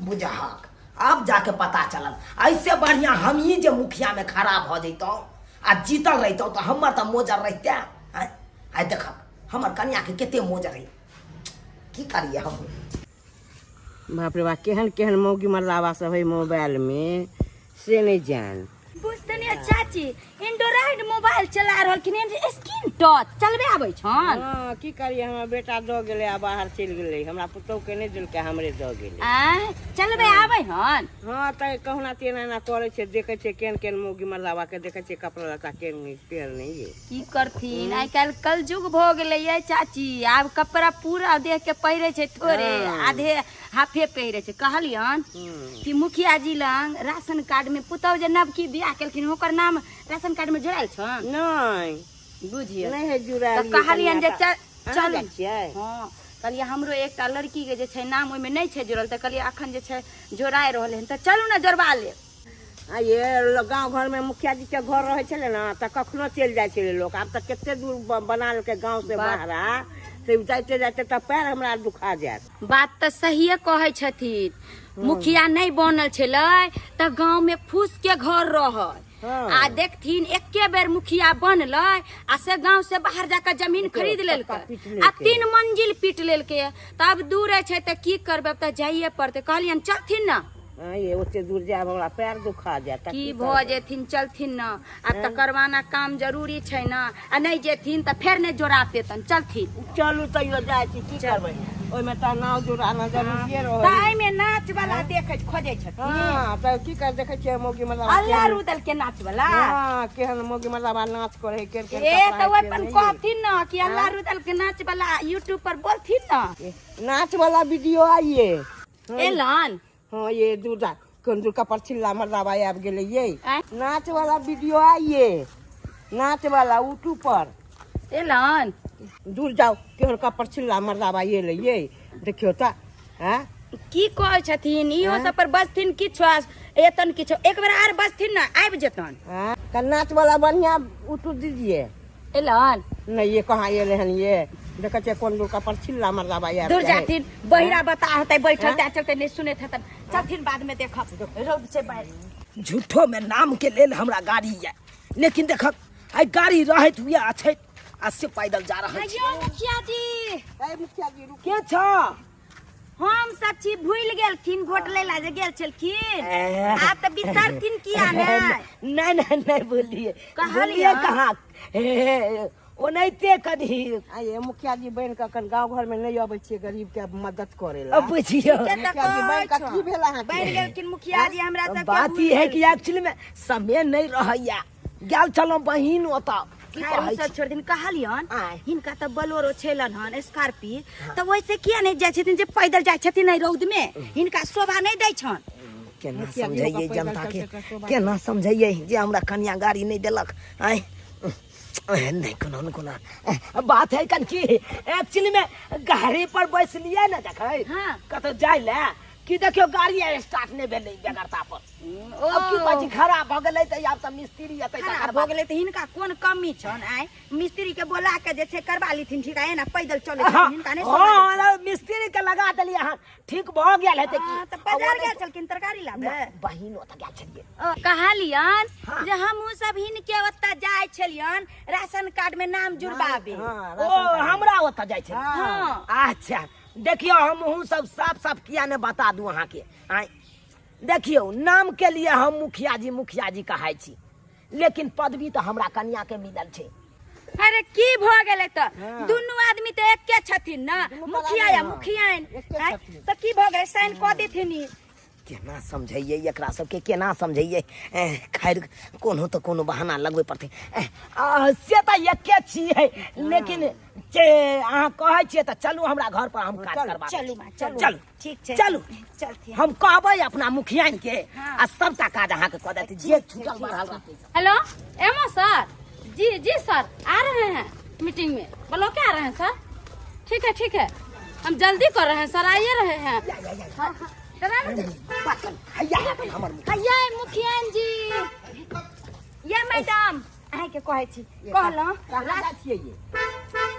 Speaker 2: बुझहक, आब जाके पता चलल। ऐसे बढ़िया हम ही जे मुखिया में खड़ा भऽ जैतहुँ आ जीतल रहितहुँ तऽ हमर तऽ मोजर रहिते। आँय, आइ देखब हमर कनिया के कते मोजर है। की करिए हम?
Speaker 6: बाप रे बाप, केहन केहन मौगी मरलावा सब है मोबाइल में से नहीं जान।
Speaker 3: बुझते नहीं चाची, एंड्रॉइड मोबाइल चला रहलखिन, स्क्रीन टच चलबे आबै छन।
Speaker 6: हाँ, की करिए, हमर बेटा दऽ गेलै आ बाहर चलि गेलै, हमरा पुतहु के नहि देलकै, हमरे दऽ गेलै।
Speaker 3: आँय, चलबे आबै हन?
Speaker 6: हाँ, तऽ कहुना तेना एना करै छै, देखै छियै केहन केहन मौगी मरलावा के देखै छियै कपड़ा लत्ता केहन नहि पहिरने ये।
Speaker 3: की करथिन, आइ काल्हि कलयुग भऽ गेलै ये चाची, आब कपड़ा पूरा देह के पहिरे छै थोड़े, आधे हाफे पहिरे छै। कहलियन कि मुखिया जी लग राशन कार्ड में पुतहु जे नवकी बियाह केलखिन ओकर नाम राशन कार्ड में जोड़ायल छन?
Speaker 6: नहि।
Speaker 3: बुझियौ।
Speaker 6: नहि है जुड़ायल।
Speaker 3: तऽ कहलियन जे
Speaker 6: अहाँ
Speaker 3: चलू।
Speaker 6: जाइ छियै?
Speaker 3: हँ, कहलियै हमरो एकटा लड़की के जे छै नाम ओहिमे नहि छै जोड़ल, तऽ कहलियै अखन जे छै जोड़ाय रहलै हन, तऽ चलू ने जोड़बा लेब।
Speaker 6: आ ये गाँव घरमे मुखिया जी के घर रहै छलै ने तऽ कखनो चलि जाइ छलै लोक, आब तऽ कते दूर बना लेलकै गाँव से बाहर, आ से जाइते जाइते तऽ पैर हमरा दुखा जायत।
Speaker 3: बात तऽ सहिए कहै छथिन। मुखिया नहि बनल छलै तऽ गाँव में फूस के घर रहै। आ देखथिन, एके बेर मुखिया बनलै आ से गाँव से बाहर जाके जमीन खरीद लेलकै
Speaker 6: पीट
Speaker 3: आ
Speaker 6: लेलकै।
Speaker 3: 3 मंजिल पीट लेलकै। तब दूर छै तऽ की करबै, आब तऽ जाइए पड़तै। कहलियनि चलथिन ने।
Speaker 6: हाँ, ये ओते दूर जायब हमरा पैर दुखा जायत तऽ
Speaker 3: की
Speaker 6: की
Speaker 3: भऽ
Speaker 6: करबै?
Speaker 3: जेथिन, चलथिन ने, आब तऽ करवाना काम जरूरी छै ने, आ नहि जेथिन तऽ फेर नहि जोड़ा पेतन। चलथिन।
Speaker 6: चलू, तैयो जाइ छी, की करबै, ओहिमे तऽ नाव जुड़ाना जरूरिये
Speaker 3: तऽ
Speaker 6: रहै।
Speaker 3: एहिमे नाच वाला देखै खोजै छथिन?
Speaker 6: हाँ, तऽ की कर, देखै छियै मौगी मरलावा
Speaker 3: अल्लाह
Speaker 6: केहन-
Speaker 3: रुदल के नाच वाला।
Speaker 6: हाँ, केहन मौगी मरलावा नाच करे है, केहन केहन
Speaker 3: ए
Speaker 6: कपड़ा
Speaker 3: तऽ
Speaker 6: है,
Speaker 3: ओहि
Speaker 6: केहन
Speaker 3: पर
Speaker 6: नहीं।
Speaker 3: कहथिन ने कि अल्लाह रुदल के नाच वाला यूट्यूब पर बोलथिन ने।
Speaker 6: नाच वाला वीडियो आइए।
Speaker 3: एलन?
Speaker 6: हाँ, ये दूधा कोन दूर कपड़ छिल्ला मरदावा आबि गेलै ये।
Speaker 3: आँय?
Speaker 6: नाच वाला वीडियो आइए, नाच वाला यूट्यूब पर।
Speaker 3: एलन?
Speaker 6: दूर जाओ केहन का परछिल्ला मर्दाबा ये ले ये देखियो तऽ हैं
Speaker 3: की कहै छथिन इहो सब पर बजथिन किछु आ एतन किछु एक बेर आर बजथिन ने आबि जेतन
Speaker 6: हैं कल नाच वाला बढ़िया उठू दीजिए
Speaker 3: एलन
Speaker 6: नहीं ये कहाँ एले हन ये देखै छियै कोन दूर का परछिल्ला मर्दाबा यार
Speaker 3: दूर जाथिन बहिरा बता होतै बैठल तै चलते नहि सुनैत हेतन चलथिन बाद में देखब रौद से बाहर
Speaker 2: झूठो में नाम के लेल हमरा गाड़ी ये लेकिन देखक आइ गाड़ी रहैत हुए अछैत आ से पैदल जा रहल छी
Speaker 3: अयो मुखिया जी
Speaker 6: ए मुखिया जी रुक
Speaker 2: के छ
Speaker 3: हम सब छी भूलि गेलखिन वोट लै ला जे गेल छलखिन आब तऽ बिसरथिन किया ने
Speaker 2: नहीं नहीं नहीं बोलिए
Speaker 3: कहलियै।
Speaker 2: बोलिए कहाँ हे, ओनाहिते कनी
Speaker 6: आइए मुखिया जी बनि कऽ अखन गाँव घर में नहीं अबै छियै गरीब के मदद करे ला
Speaker 2: बुझियो
Speaker 3: के तऽ
Speaker 6: मुखिया जी बनि कऽ की भेल अहाँके
Speaker 3: बनि गेलखिन मुखिया जी हमरा सबके
Speaker 2: बात ई है कि एक्चुअली में समय नहीं रहैया गेल छलहुँ बहिन ओतऽ की
Speaker 3: खैर, उ
Speaker 2: कहै
Speaker 3: सब
Speaker 2: छी
Speaker 3: छोड़ दिन कहलियन
Speaker 2: आँय।
Speaker 3: हिनका तऽ बोलोरो छलन हन स्कॉर्पी तऽ वैसे किया नहि जाइ छथिन जे पैदल जाइ छथिन एहि रौद में हिनका शोभा नहि दै छन
Speaker 2: केना
Speaker 6: मुखिया जी
Speaker 2: समझैयै
Speaker 6: ओकरा पैदल
Speaker 2: जनता के
Speaker 6: चलतै तऽ शोभा
Speaker 2: केना समझैयै जे हमरा कनिया गाड़ी नहि देलक आँय नहि कोनो ने कोनो बात है कन की एक्चुअली में गाड़ी पर बैसलियै ने देखै
Speaker 3: हाँ।
Speaker 2: कतौ जाइ लए कि देखियौ गाड़ी स्टार्ट नहि भेलै बेगरता पर अब की कहै छी खराब भऽ गेलै तऽ आब तऽ मिस्त्री एतै
Speaker 3: खराब
Speaker 2: तकर
Speaker 3: भऽ
Speaker 2: बाद
Speaker 3: गेलै तऽ हिनका कोन कमी छन आँय मिस्त्री के बोला के जे छै करबा लेथिन ठीक है ना पैदल चलै
Speaker 2: हाँ
Speaker 3: छथिन हिनका नहि शोभा दै
Speaker 2: हाँ, मिस्त्री के लगा देलियै हन ठीक भऽ गेल हेतै
Speaker 3: छनि।
Speaker 2: की
Speaker 3: हाँ, तऽ बाजार गेल छलखिन तरकारी लाबे
Speaker 2: बहिन ओतऽ गेल छलियै
Speaker 3: कहलियन जे हमहूँ सब हिनके ओतऽ जाइ छलियन राशन कार्ड में नाम जुड़बाबे
Speaker 6: हाँ,
Speaker 2: ओ
Speaker 6: राशन कार्ड।
Speaker 2: हमरा ओतऽ जाइ छलियै
Speaker 3: हाँ
Speaker 2: अच्छा देखियौ हमहूँ सब साफ साफ किया ने बता दू अहाँके आँय देखियौ नाम के लिए हम मुखिया जी मुखिया जी कहाइ छी लेकिन पदवी तऽ हमरा कनिया के मिलल छै
Speaker 3: अरे की भऽ गेलै तऽ दुनू आदमी तऽ एके छथिन ने मुखिया या मुखियाइन
Speaker 6: एके
Speaker 3: आँय,
Speaker 6: छथिन।
Speaker 3: तऽ की भऽ गेलै साइन कऽ देथिन ई
Speaker 2: केना समझैयै एकरा सबके केना समझैयै खैर कोनो तऽ कोनो बहाना लगबै पड़तै से तऽ एके छियै लेकिन जे अहाँ कहै छियै तऽ चलू हमरा घर पर हम काज करबा
Speaker 3: चलू माँ चलू
Speaker 2: चलू
Speaker 3: ठीक छै
Speaker 2: चलू
Speaker 3: चलथिन
Speaker 2: हम कहबै अपना मुखियाइन के
Speaker 3: हाँ।
Speaker 2: आ सबटा काज अहाँके कऽ देत जे छूटल बढ़ल रहतै
Speaker 3: हेलो एमो सर जी जी सर आ रहे हैं मीटिंग में बोलो क्या आ रहे हैं सर ठीक है ठीक है हम जल्दी कर रहे हैं सर आइए रहे हैं हाँ, हाँ।
Speaker 2: बात करू हैया हमर मुख
Speaker 3: हैया मुखियान जी ये मैडम अहाँके कहै छी कहलहुँ
Speaker 6: कहाँ जाइ छियै ये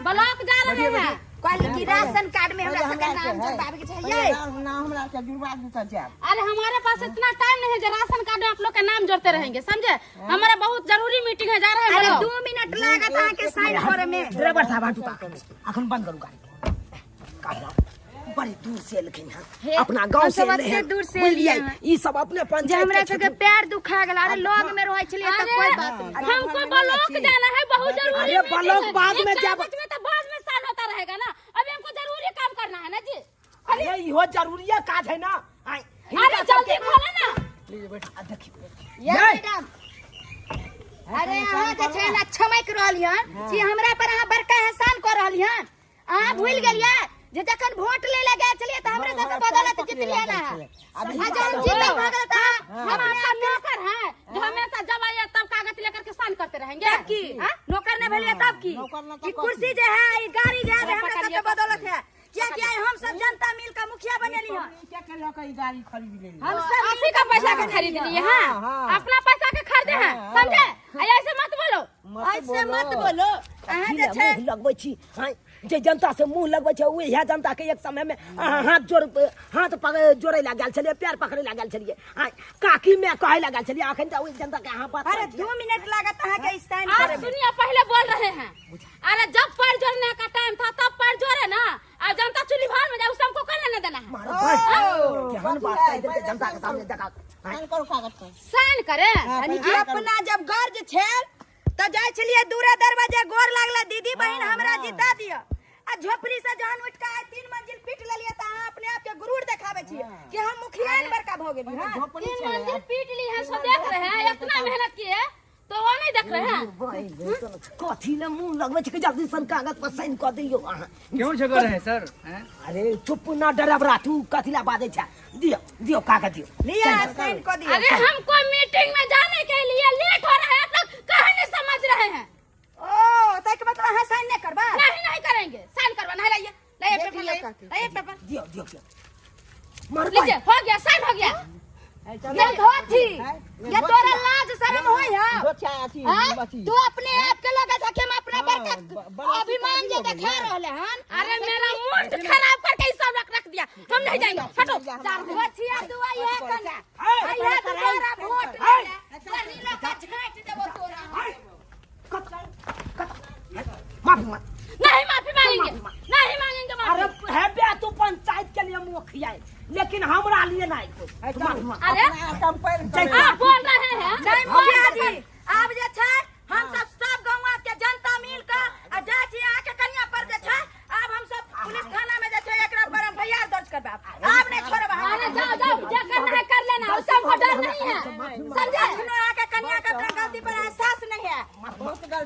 Speaker 3: ब्लॉक जा रहे हैं कहली कि राशन कार्ड में हमरा सबके नाम जुड़बाबे के छै
Speaker 6: पहिले
Speaker 3: ये
Speaker 6: नाम नाम हमरा के जुड़वा दू तऽ जायब
Speaker 3: अरे हमारे पास इतना टाइम नहीं है जो राशन कार्ड में आप लोग के नाम जोड़ते रहेंगे समझे हमारा बहुत जरूरी मीटिंग है जा रहे हैं
Speaker 7: अरे
Speaker 3: ब्लॉक।
Speaker 7: 2 मिनट लागत अहाँके साइन करे में
Speaker 2: ड्राइवर साहब हटू तऽ अखन बंद करू गाड़ी कहलहुँ बड़ी दूर से एलखिन हन
Speaker 3: हे,
Speaker 2: अपना गांव
Speaker 3: हम
Speaker 2: से
Speaker 3: सब
Speaker 2: एलै
Speaker 3: एते
Speaker 2: हन
Speaker 3: दूर से
Speaker 2: बुझलियै
Speaker 3: एलियै हन।
Speaker 2: ई सब अपने
Speaker 3: जे
Speaker 2: पंचायत
Speaker 3: हमरा
Speaker 2: के
Speaker 3: सबके
Speaker 2: छथिन।
Speaker 3: पैर दुखा गेल अरे लग में रहै छलियै तऽ
Speaker 7: अरे,
Speaker 3: कोई बात नहीं
Speaker 7: हमको ब्लॉक जाना है बहुत जरूरी
Speaker 2: अरे,
Speaker 7: मीटिंग
Speaker 2: ब्लॉक
Speaker 7: है।
Speaker 2: बाद
Speaker 7: एक
Speaker 2: में जाब।
Speaker 7: कागज में तो बाद में साइन होता रहेगा ना अभी हमको जरूरी काम करना है ना जी
Speaker 2: अरे इहो जरूरीये काज है ना आइ
Speaker 7: अरे
Speaker 2: हिनका
Speaker 7: जल्दी
Speaker 2: सबके-
Speaker 7: खोलो ना
Speaker 2: आ, देखियौ
Speaker 3: ये मैडम अरे अहाँ जे छै ने छमकि रहल हन छी हमरा पर अहाँ बड़का एहसान कऽ रहल हन अहाँ भूलि गेलियै जे जखन वोट लै लए गेल छलियै तऽ हमरे सबके बदौलत जितलियै ने आ जहन जीतल भऽ गेल तऽ
Speaker 7: हम आपका नौकर हैं जो हमेशा जब आइए तब कागज लेकर के साइन करते रहेंगे
Speaker 3: तब की नौकर नहि भेलियै तब की
Speaker 6: नौकर न तऽ
Speaker 3: ई कुर्सी जे है ई गाड़ी जे है से हमरा
Speaker 7: पकड़िए
Speaker 3: सबके बदौलत है कियाकि आइ हम सब जनता मिल के मुखिया बनेली हन
Speaker 6: क्या के लऽ के ई गाड़ी खरीद लेली
Speaker 3: हम सब
Speaker 7: आप ही का पैसा के खरीद लिए हैं
Speaker 6: हाँ।
Speaker 7: अपना पैसा के खरीदे हैं समझे ऐसे मत बोलो
Speaker 3: ऐसे मत बोलो अहाँ जे छै
Speaker 2: मुँह लगबै छी हाँ जे जनता से मुँह लगबै छै उएह जनता के एक समय में अहाँ हाथ जोड़ हाथ पकड़ जोड़े लए गेल छलियै पैर पकड़े लए गेल छलियै हाँ काकी में कहै लए गेल छलियै अखन तऽ ओहि जनता के अहाँ बात
Speaker 3: अरे
Speaker 2: करै छियै।
Speaker 3: 2 मिनट लागत अहाँके साइन
Speaker 7: आप
Speaker 3: करे में
Speaker 7: सुनिए पहले बोल रहे हैं अरे जब पैर जोड़ने का टाइम था तब पैर जोड़े ना अब जनता चुली भार में जाए उसे हमको क्या लेना देना है
Speaker 2: मारो भाई, केहन बात कहि देलकै जनता के सामने देखा
Speaker 6: साइन करू कागज पर
Speaker 7: साइन करे
Speaker 3: यानी कि अपना जब गर्ज छेल तऽ जाइ छलियै दूरे दरवाजे गोर लागला दीदी बहिन हमरा जिता दिअ आ झोपड़ी से जहन उठि कऽ आइ तीन मंजिल पीट लेलियै तऽ अहाँ अपने आप के गुरूर देखाबै छियै कि हम मुखियाइन बड़का भऽ गेली हँ
Speaker 6: झोपड़ी
Speaker 7: तीन
Speaker 6: छलै
Speaker 7: मंजिल पीट ली है सो देख रहे हैं इतना मेहनत किए तो वो नहीं देख रहे हैं
Speaker 2: कथी ले मुंह लगबै छै कि जल्दी सन कागज पर साइन कऽ दियौ अहाँ
Speaker 1: क्यों झगड़ रहे हैं सर हैं?
Speaker 2: अरे चुप ना डरावरा तू कथी ला बाजै छै दियौ दियौ कागज दियौ
Speaker 3: लिअ साइन कऽ दिअ
Speaker 7: अरे हमको मीटिंग में जाने के लिए लेट हो रहा है आप लोग कहे नहीं समझ रहे हैं
Speaker 3: ओ ताहिके मतलब
Speaker 8: अहाँ साइन नहीं करबा
Speaker 3: नहीं नहीं करेंगे साइन करवा नहीं लाइए लाइए
Speaker 8: देख
Speaker 3: पेपर
Speaker 8: लियो
Speaker 3: लाइए
Speaker 8: काकी।
Speaker 3: लाइए पेपर
Speaker 2: दियो दियो दियो मरबै
Speaker 3: लीजिए हो गया साइन हो गया
Speaker 8: ये धोती ये तोरा लाज शर्म होय है
Speaker 6: धोतिया अथी
Speaker 8: आँय?
Speaker 6: अथी
Speaker 8: तू अपने आप के लगे था कि हम अपना बड़का
Speaker 6: बड़ा
Speaker 8: अभिमान जे देखा रहले हन
Speaker 3: अरे मेरा मूड खराब करके ई सब रख रख दिया हम नहीं जाएंगे हटो
Speaker 8: धोतिया दुआ ये कन्या आई है दोबारा वोट ले ले बड़ी लोग का छांट देबो तोरा
Speaker 2: माफी मांग
Speaker 3: नहीं माफी मांगेंगे नहीं मांगेंगे
Speaker 2: अरे
Speaker 3: माफी
Speaker 2: है बे तू पंचायत के लिए मुखिया है लेकिन हमरा लिए नहीं कोई तू माफी मांग
Speaker 3: अरे
Speaker 2: जय
Speaker 3: आप बोल रहे हैं
Speaker 8: नहीं मुखिया जी आब जे छै हम सब सब गौवा के जनता मिल के आ जाइ छी अहाँ के कन्या पर जे छै आब हम सब पुलिस थाना में जे छै एकरा पर हम एफआईआर दर्ज करबाब आब नहीं छोड़ब अहाँ
Speaker 3: अरे जाओ जाओ जो करना है कर लेना उससे हमको डर नहीं है समझे
Speaker 8: अखनो अहाँ के कन्या के अपना गलती पर एहसास नहीं है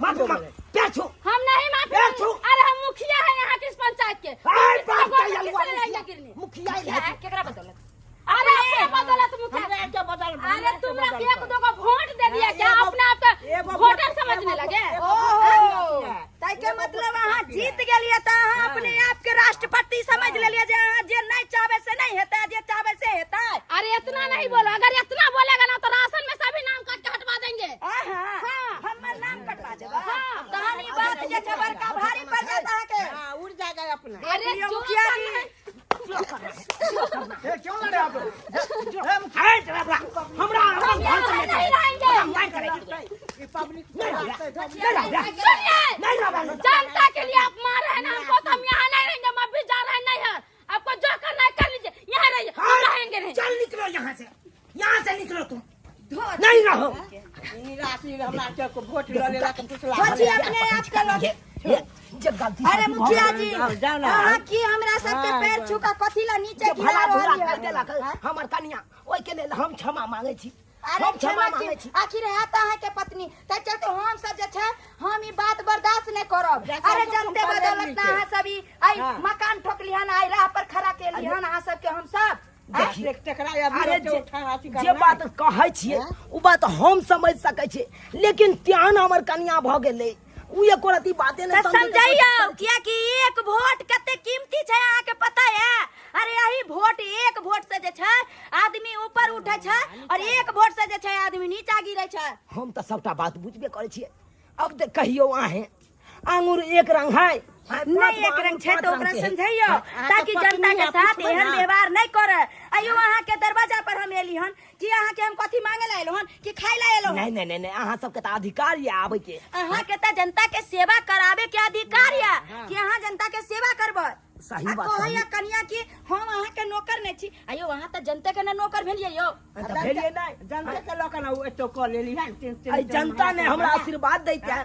Speaker 2: माफी मांग पैर छू
Speaker 3: हम नहीं माफी
Speaker 2: ए, छू।
Speaker 3: अरे हम मुखिया है यहाँ के इस पंचायत के
Speaker 2: ऐ,
Speaker 3: किसी
Speaker 2: बाप
Speaker 3: को
Speaker 2: का
Speaker 3: किसी
Speaker 2: यलवा
Speaker 3: ले जाएंगे गिरने
Speaker 2: मुखिया
Speaker 3: मुखिया है केकरा बदौलत अरे अपने बदौलत मुखिया अरे तुम लोग एक दो को वोट दे दिया क्या अपना आप का वोटर समझने लगे
Speaker 8: ओहो ताहि के मतलब अहाँ जीत गेलियै तऽ अहाँ अपने आप के राष्ट्रपति समझ लेलियै जे अहाँ जे नहीं चाहबै से नहीं हेतै जे चाहबै से हेतै
Speaker 3: अरे इतना नहीं बोलो अगर इतना बोलेगा ना तो राशन में सभी नाम काट के हटवा देंगे
Speaker 8: आहा,
Speaker 3: हाँ।
Speaker 8: हमर नाम कटवा देबा
Speaker 3: हाँ।
Speaker 8: तहन ई बात जे छै बड़का भारी पड़ जात अहाँके
Speaker 6: हाँ, उड़ जाएगा अपना
Speaker 3: अरे
Speaker 8: लियौ
Speaker 3: जो
Speaker 8: मुखिया
Speaker 3: करना
Speaker 8: जी।
Speaker 3: है-
Speaker 4: ए, क्यों लड़े आप लोग
Speaker 2: ऐ, ड्राइवरा, हमरा हमरा
Speaker 3: हम
Speaker 2: घर
Speaker 3: यहाँ
Speaker 2: से ले
Speaker 3: नहीं
Speaker 2: जाओ।
Speaker 3: रहेंगे
Speaker 2: हमरा मार करेगी। नहीं रहबे, नहीं रहबे,
Speaker 3: सुनिए
Speaker 2: नहीं रहबे।
Speaker 3: जनता के लिए आप मार रहे हैं ना हमको तो हम यहाँ नहीं रहेंगे हम अभी जा रहे हैं नहीं है आपको जो करना है कर लीजिए यहाँ रहिए हम रहेंगे नहीं
Speaker 2: चल निकलो यहाँ से यहाँ से निकलो तुम नहीं रहो
Speaker 6: निराशी हमरा के को वोट ल लेला के पुछला
Speaker 8: सोची अपने आप के लोग
Speaker 2: ये जे गलती
Speaker 8: अरे मुखिया जी
Speaker 6: जाओ, जाओ ना।
Speaker 8: अहाँ की हमरा सबके पैर छू के कथी ला नीचे
Speaker 2: जे
Speaker 8: गिरा
Speaker 2: भला बुरा
Speaker 8: रहल
Speaker 2: कर
Speaker 8: यऽ?
Speaker 2: देलक हमर कनिया ओहि के लेल हम क्षमा मांगे छी
Speaker 8: अरे
Speaker 2: हम क्षमा
Speaker 8: क्षमा
Speaker 2: मांगे
Speaker 8: की
Speaker 2: छी
Speaker 8: आखिर है तऽ अहाँके पत्नी तै चलते हम सब जे छै हम ई बात बर्दाश्त नहि करब
Speaker 6: जैसा
Speaker 8: अरे
Speaker 6: सब
Speaker 8: जनते
Speaker 6: तुम
Speaker 8: बदौलत ना
Speaker 6: पढ़े
Speaker 8: अहाँ सब ई आई
Speaker 6: हाँ।
Speaker 8: मकान ठोकली हन आई राह पर खड़ा केली हन अहाँ सबके हम सब
Speaker 2: देखिए
Speaker 6: तेकरा अभी
Speaker 2: अरे
Speaker 6: जे
Speaker 2: जे,
Speaker 6: उठा अथी
Speaker 2: जे
Speaker 6: करना
Speaker 2: बात कहै छियै ओ बात हम समझ सकै छियै लेकिन तेहन हमर कनिया भऽ गेलै ओ एको रति बाते नहि
Speaker 8: तऽ
Speaker 2: समझै के
Speaker 8: समझैयौ
Speaker 2: कोशिश करै छै।
Speaker 8: कियाकि एक वोट कते कीमती छै अहाँके पता है अरे यही वोट एक वोट से जे छै आदमी ऊपर उठै छै और एक वोट से जे छै आदमी नीचा गिरै छै
Speaker 2: हम तऽ सबटा बात बुझबे करै छियै अब तऽ कहियौ अहें आंगुर एक रंग है
Speaker 8: नहीं एक रंग छै तऽ ओकरा समझैयौ ताकि जनता के साथ एहन व्यवहार नहीं करे आइयो अहाँ के दरवाजा पर हम एली हन कि अहाँ के हम कथी मांगे ला एलो हन कि खाए ला एलो हन
Speaker 2: नहीं नहीं नहीं नहीं अहाँ सबके तऽ अधिकार ये आबै के
Speaker 8: अहाँ के तऽ जनता के सेवा कराबे के अधिकार ये कि अहाँ जनता के सेवा करबै
Speaker 2: सही
Speaker 8: आ
Speaker 2: बात
Speaker 8: कहैया कनिया कि हम अहाँ के नौकर नहीं छी आइयो अहाँ तऽ जनता के ने नौकर भेलियै यौ
Speaker 2: तऽ भेलियै नहि
Speaker 6: जनता के लऽ के ना एतो कऽ लेली हन तीन तीन
Speaker 2: अइ जनता ने हमरा आशीर्वाद दैते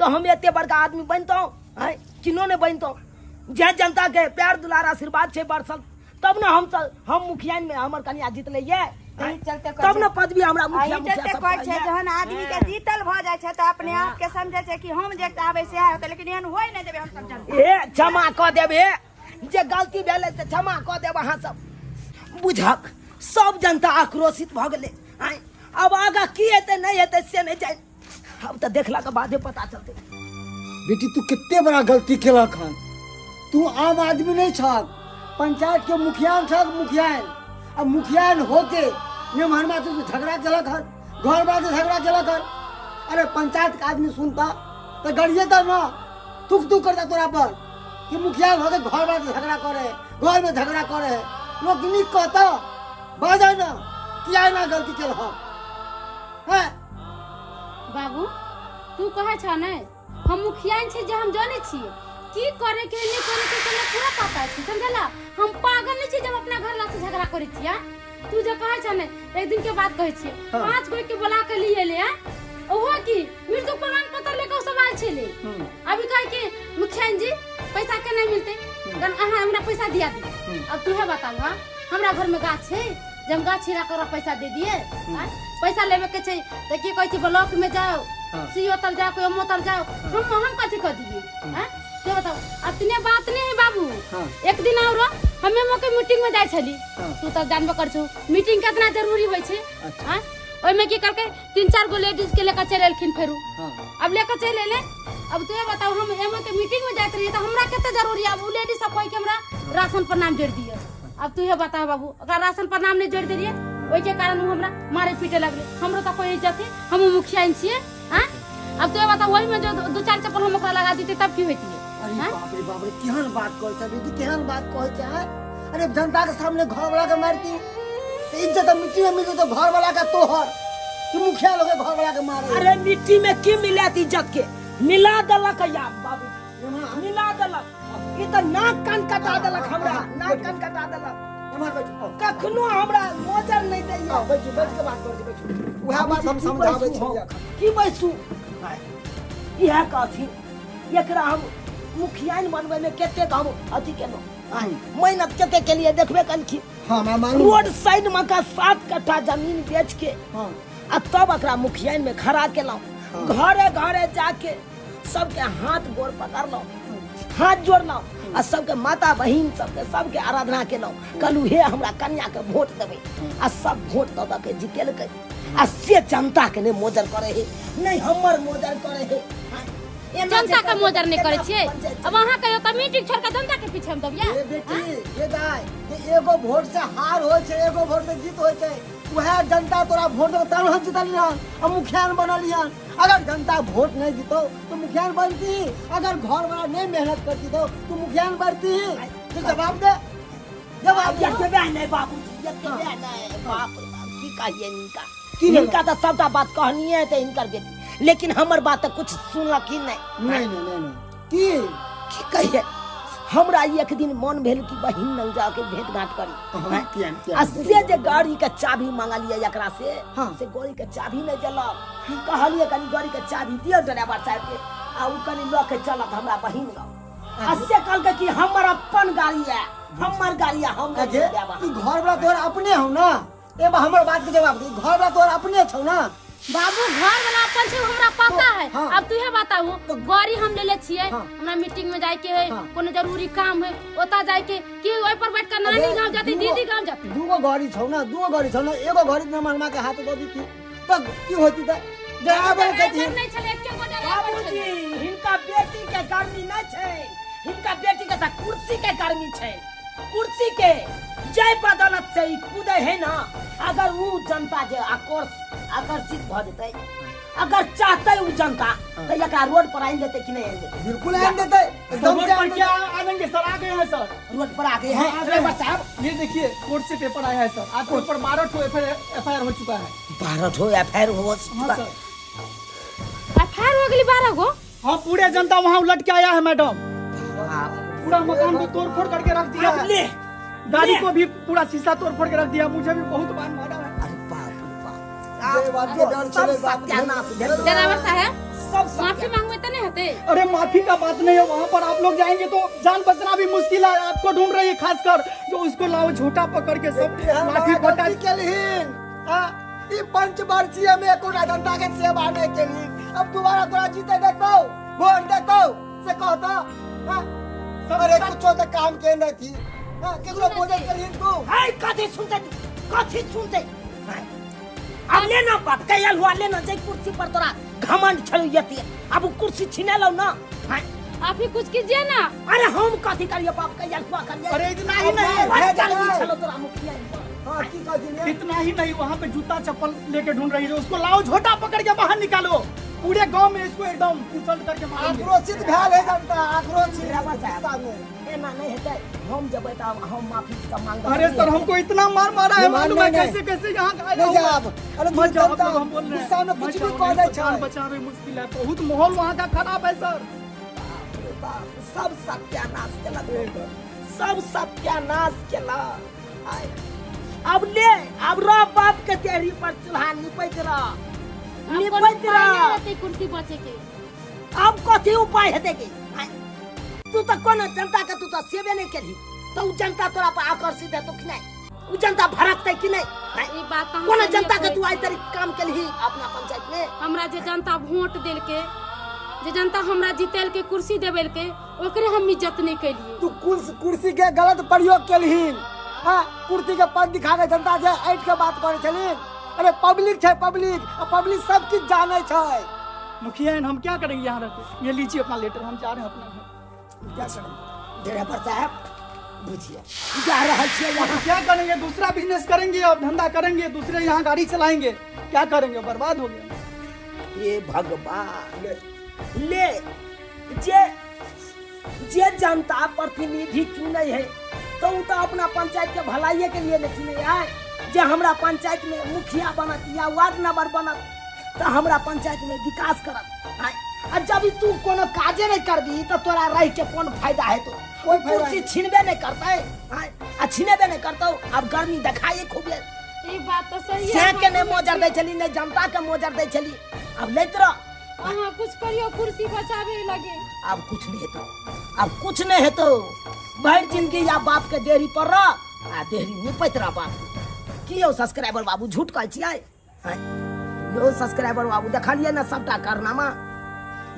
Speaker 2: तऽ हम एते बड़का आदमी बनितहुँ आँय किनो नहि बनितहुँ जे जनता के प्यार दुलार आशीर्वाद छै बरसल तब ने हम हम मुखिया में हमर कनिया जीतले ये
Speaker 8: एहि चलते कहै
Speaker 2: तब ने
Speaker 8: छै-
Speaker 2: पदवी हमरा मुखिया
Speaker 8: एहि
Speaker 2: मुखिया
Speaker 8: चलते
Speaker 2: सब
Speaker 8: कहै छै
Speaker 2: कहैये।
Speaker 8: जहन आदमी के जीतल भऽ जाइ छै तऽ अपने आप के समझै छै कि हम जे चाहबै सएह होतै लेकिन एहन होइ नहि देबै हम सब जनता
Speaker 2: ए क्षमा कऽ देब हे जे गलती भेलै से क्षमा कऽ देब अहाँ सब बुझक सब जनता आक्रोशित भऽ गेलै आँय आब आगाँ की हेतै नहि हेतै से नहि जानि आब तऽ देखलाके बादे पता चलतै
Speaker 9: बेटी तू कते बड़ा गलती केलक हन तू आम आदमी नहीं छक पंचायत के मुखियान छक मुखियान आ मुखियान होके निमहनमा तू झगड़ा केलक हन घर वाला से झगड़ा केलक हन अरे पंचायत के आदमी सुनता तो गरिएता ना तुक तुक करता तोरा पर कि मुखिया होके घर वाला से झगड़ा करे घर में झगड़ा करे है लोग नीक कहता बाजै ना किया ना गलती केलक हैं
Speaker 3: बाबू तू कहै छ ने हम मुखियाइन छी जे हम जानै छियै की करे के नहीं करे के हमरा पूरा पता छै समझला हम पागल नहीं छी जब अपना घर ला से झगड़ा करै छियै आँ? तू जे कहै छ ने एक दिन के बात कहै छियै पांच गोई के बुला के लिए ले आँ? ओहो की मृत्यु प्रमाण पत्र लेके ओ सब आयल छलै अभी कहै कि मुखियाइन जी पैसा के नहीं मिलते तहन अहाँ हमरा पैसा दिया दी अब तूहे बताबू हाँ हमरा घर में गाछ छै जे हम गाछ छिड़ा कर पैसा दे दिए आँय? पैसा लेवे के छै तऽ की कहै छै ब्लॉक में जाओ सीओ तर जाओ कोई तर जाओ हम हम कथी कर दिए आँय? से बताओ अतने बात नहीं है बाबू एक दिन और हमे मके मीटिंग में जाय छली तू तऽ जानबे कर छौ मीटिंग कितना जरूरी होइ छै आँय? ओहिमे की करके तीन चार गो लेडीज के लेकर चलि एलखिन फेरू। अब लेकर चलि एलै। अब तू बताओ, हम एमओ के मीटिंग में जाइत रहियै तऽ हमरा कते जरूरी? अब उ लेडीज सब कहि के हमरा राशन पर नाम जोड़ि दिअ। अब तू बताओ बाबू, ओकरा राशन पर नाम नहि जोड़ि देलियै, ओहिके कारण उ हमरा मारे पीटे लगलै। हमरो तऽ कोई इज्जत है, हम मुखिया छियै। आँय, अब तू बताओ, ओहिमे जो दू चार चप्पल हम ओकरा लगा देते तब की होइतियै?
Speaker 9: अरे बाप रे बाप रे, केहन बात कहै छै बेटी, केहन बात कहै छै? आँय? अरे, जनता के सामने घर वाला के मारती तऽ इज्जत मिट्टी में मिल जेतौ घर वाला के तोहर, कि मुखिया लोग के घर वाला के मारे।
Speaker 2: अरे, मिट्टी में की मिलत इज्जत के? मिला देलक या बाबू, मिला देलक। ई तऽ नाक कान कटा देलक हमरा, नाक कान कटा देलक।
Speaker 9: एम्हर बैठू, आउ।
Speaker 2: कखनो हमरा मोजर नहि दैया।
Speaker 9: आउ, बैठू, बैठ के बात करै छी, बैठू। उएह बात हम
Speaker 2: की
Speaker 9: समझाबै
Speaker 2: बैसू
Speaker 9: छी
Speaker 2: हम?
Speaker 9: एखन।
Speaker 2: की बैसू? इएह कहथिन, एकरा हम मुखियाइन बनबै में कतेक हम अथी केलहुँ, मेहनत कते केलिए, देखबे कलखिन।
Speaker 9: हाँ, हमरा मालूम।
Speaker 2: रोड साइड में का 7 कट्ठा जमीन बेच के आ तब एकरा मुखियाइन में खड़ा केलहुँ। घरे घरे जाके सबके हाथ गोड़ पकड़लहुँ, हाथ जोड़लहुँ आ सबके माता बहिन सबके सबके आराधना केलहुँ। कहलहुँ, हे हमरा कन्या के वोट देबै। आ सब वोट दऽ दऽ के जीतेलकै आ से जनता के नहि मोजर करे हे, नहि हमर मोजर करे हे। एना जे
Speaker 3: जनता के
Speaker 2: करतै
Speaker 3: मोजर नहि
Speaker 2: केना
Speaker 3: करै छियै?
Speaker 2: पंचायत
Speaker 3: अब अहाँ कहियो तऽ मीटिंग छोड़ के जनता के पीछे हम दबिया।
Speaker 9: ए बेटी, ये दाय, जे एगो वोट से हार होइ छै, एगो वोट से जीत होइ छै। वएह जनता तोरा वोट देलक तहन हम जीतलियन आ मुखिया बनलियन। अगर जनता वोट नहीं जीतो तो मुखिया बनती? अगर घर वाला नहीं मेहनत करती तो मुखिया बनती? तो जवाब दे, जवाब दे।
Speaker 2: एतबे नहि बाबूजी, एतबे नहि। बाप रे बाप, की कहियै हिनका।
Speaker 9: की भेलै?
Speaker 2: हिनका तऽ सबटा बात कहनिये तऽ हिनकर बेटी, लेकिन हमर बात तऽ कुछ सुनलक ही नहि।
Speaker 9: नहीं नहीं नहीं नहीं, की?
Speaker 2: की कहियै, हमरा एक दिन मन भेल कि बहिन लग जाके भेंट घाट करी।
Speaker 9: हाँ, किया नहीं, किया
Speaker 2: आ
Speaker 9: नहीं?
Speaker 2: से जे गाड़ी के चाबी मंगलियै एकरा से, से गाड़ी के चाबी नहीं देलक। कहलियै, कनी गाड़ी के चाबी दियौ ड्राइवर साहब के, आ उ कनी लऽ के चलत हमरा बहिन लग। आ से कहलकै कि हमर अपन गाड़ी है, हमर गाड़ी है, हम नहीं
Speaker 9: अजे
Speaker 2: देब अहाँ।
Speaker 9: ई घर वाला तोहर अपने हौ ना? ए बा, हमर बात के जवाब दे, ई घर वाला तोहर अपने छौ ना?
Speaker 3: बाबू, घर वाला अपन छै, हमरा पता है। अब तू बताऊ, गाड़ी हम लेले छियै, हमरा मीटिंग में जाय के है, कोनो जरूरी काम है ओता जाय के, कि ओइ पर बैठ के नानी गांव जाते, दीदी गांव जाते?
Speaker 9: दूगो गाड़ी छौ ना, दूगो गाड़ी छौ ना, एगो गाड़ी में मनमा के हाथ दऽ दीती तब की होती? तऽ ड्राइवर के
Speaker 3: ड्राइवर नहि छलै, एके गो ड्राइवर
Speaker 2: बाबूजी,
Speaker 3: छलै।
Speaker 2: हिनका बेटी के गर्मी नहीं छै, हिनका बेटी के तऽ कुर्सी के गर्मी छै, कुर्सी के। जय बदौलत से ई कूदे है ना, अगर उ जनता जे आकर्षित भऽ जेतै, अगर चाहते उ जनता, तऽ एकरा रोड पर आनि देतै कि नहि आनि देतै?
Speaker 9: बिल्कुल आनि देतै, एकदम
Speaker 4: रोड
Speaker 9: से
Speaker 4: पर
Speaker 9: आनि
Speaker 4: क्या
Speaker 9: देतै।
Speaker 4: आनेंगे सर, आ गए हैं सर।
Speaker 2: रोड पर आ गए हैं?
Speaker 4: हाँ, आ गए
Speaker 2: ड्राइवर
Speaker 4: हैं।
Speaker 2: साहब।
Speaker 4: ये देखिए, कोर्ट से पेपर आया है सर, आपके ऊपर 12 ठो एफ I R हो चुका है।
Speaker 2: 12 ठो एफ I R हो
Speaker 4: हाँ
Speaker 2: चुका?
Speaker 4: सर।
Speaker 3: एफआईआर हो गेली 12 गो?
Speaker 4: हाँ, पूरे जनता वहाँ उलट के आया है मैडम, पूरा मकान को तोड़ फोड़ करके रख दिया
Speaker 2: अब
Speaker 4: है।
Speaker 2: ले
Speaker 4: गाड़ी
Speaker 2: ले।
Speaker 4: को भी पूरा शीशा तोड़ फोड़ के रख दिया, मुझे भी बहुत बार मारा है।
Speaker 2: अरे बाप रे बाप।
Speaker 9: जे बात के डर
Speaker 2: सब
Speaker 9: छलै बाप।
Speaker 2: सत्यानाश भेल।
Speaker 3: ड्राइवर साहब,
Speaker 2: सब
Speaker 3: माफी मांगबै तऽ नहि हेतै?
Speaker 4: अरे, माफी का बात नहीं है, वहाँ पर आप लोग जाएंगे तो जान बचना भी मुश्किल है। आपको ढूंढ रही है खासकर, जो उसको लाओ, झूठा पकड़ के सब
Speaker 9: एहन
Speaker 4: लाठी
Speaker 9: बड़ा
Speaker 4: फटा
Speaker 9: गलती केलहिन आ ई पंचवर्षीय में एकोटा जनता के सेवा नहीं केलहिन, अब दोबारा तोरा जीते देतौ, वोट देतौ से कहता? हाँ? अरे, कुछो तऽ काम के नहीं थी। हाँ, केकरो बोझल करहिन तू?
Speaker 2: हाय, कथी सुनते तू, कथी सुनते? हाय, अब ले ना बाप कैल हुआ, ले ना। जे कुर्सी पर तोरा घमंड छलौ यते, अब उ कुर्सी छिनेलौ ना। हाय।
Speaker 3: आप ही कुछ कीजिए ना।
Speaker 2: अरे, हम कथी करिए बाप कैल हुआ करिए?
Speaker 4: अरे, इतना ही नहीं।
Speaker 2: बड़ गर्मी छलौ तोरा मुखिया पर।
Speaker 9: हाँ, की कहथिन?
Speaker 4: इतना ही नहीं, वहाँ पे जूता चप्पल लेके ढूंढ रही है, उसको लाओ, झोटा पकड़ के बाहर निकालो। पूरे गांव में इसको एकदम इंसल्ट करके मारेंगे।
Speaker 9: आक्रोशित भेल है जनता, आक्रोशित
Speaker 2: ड्राइवर साहब।
Speaker 9: गुस्सा में।
Speaker 2: एना नहीं हेतै, हम जेबै तऽ हम माफी के मांगबै।
Speaker 4: अरे सर, हमको इतना मार मारा है,
Speaker 9: नहीं,
Speaker 4: मालूम है
Speaker 9: नहीं,
Speaker 4: कैसे कैसे यहाँ आया
Speaker 9: नहीं
Speaker 4: हूँ
Speaker 9: जाब।
Speaker 4: मैं।
Speaker 9: अरे,
Speaker 4: मत जाओ आप
Speaker 9: जनता
Speaker 4: लोग, हम बोल रहे हैं।
Speaker 9: गुस्सा में
Speaker 4: मत
Speaker 9: कुछ भी
Speaker 4: जाओ,
Speaker 9: कह
Speaker 4: नहीं
Speaker 9: दै
Speaker 4: तो जान
Speaker 9: छै।
Speaker 4: बचावे मुश्किल है, बहुत माहौल वहाँ का खराब है सर।
Speaker 2: बाप रे बाप, सब सत्यानाश केलक, सब सत्यानाश केलक। आय, अब ले, अब रह बाप के देहरी पर चूल्हा निपैत रह।
Speaker 3: आब कोनो
Speaker 2: निपैत
Speaker 3: उपाय नहि
Speaker 2: रह।
Speaker 3: रहतै कुर्सी बचे के?
Speaker 2: अब कथी उपाय हेतै की? आय, तू तऽ कोनो जनता के तू तऽ सेवे नहि केलही, तऽ उ जनता तोरा पर आकर्षित हेतौ कि नहि? उ जनता भड़कतै कि नहि? आय,
Speaker 3: ई बात तऽ हम
Speaker 2: कोनो
Speaker 3: सहिए
Speaker 2: जनता के
Speaker 3: कहै
Speaker 2: तू आइ
Speaker 3: छी।
Speaker 2: तरी काम केलही अपना पंचायत में?
Speaker 3: हमरा जे जनता वोट देलकै, जे जनता हमरा जीतेलकै, कुर्सी देबेलकै, ओकरे हम इज्जत नहि केलियै।
Speaker 9: तू कुर्सी के गलत प्रयोग केलहिन। हाँ, कुर्सी के पद दिखा के जनता से ऐठ के बात करे छलहिन। अरे पब्लिक छै पब्लिक, आ पब्लिक सब किछु जानै छै।
Speaker 4: मुखिया हम क्या करेंगे यहाँ रह के? ये लीजिए अपना लेटर, हम जा रहे हैं अपना घर।
Speaker 2: क्या करेंगे ड्राइवर साहब, बुझिए जा रहल छियै यहाँ।
Speaker 4: क्या करेंगे, दूसरा बिजनेस करेंगे और धंधा करेंगे, दूसरे यहाँ गाड़ी चलाएंगे, क्या करेंगे, बर्बाद हो गया।
Speaker 2: हे भगवान, ले जे जे जनता प्रतिनिधि चुनै है तो उ तो अपना पंचायत के भलाइये के लिए ने चुनै है। जे हमरा पंचायत में मुखिया बनत या वार्ड नंबर बनत तो हमरा पंचायत में विकास करत। आय, आ जब ई तू कोनो काजे नहीं करबी तो तोरा रह के कोन फायदा है? तो
Speaker 9: कोई फायदा
Speaker 2: कुर्सी
Speaker 9: नहीं।
Speaker 2: छिनबे नहीं करतै। आय, आ छिनेबे नहीं करतौ, अब गर्मी देखाइए खूब ले।
Speaker 7: ई बात तो सही है।
Speaker 2: से के नहीं मोजर दै छली, नहीं जनता के मोजर दै छली, अब लैत रह।
Speaker 7: अहाँ कुछ करियो, कुर्सी बचावे लगे।
Speaker 2: अब कुछ नहीं हेतौ, अब कुछ नहीं हेतौ। भरि जिंदगी या बाप के देहरी पर रह आ देहरी निपैत रह बाप के। की यौ सब्सक्राइबर बाबू, झूठ कहै छियै? आँय? यौ सब्सक्राइबर बाबू, देखलियै ने सबटा कारनामा?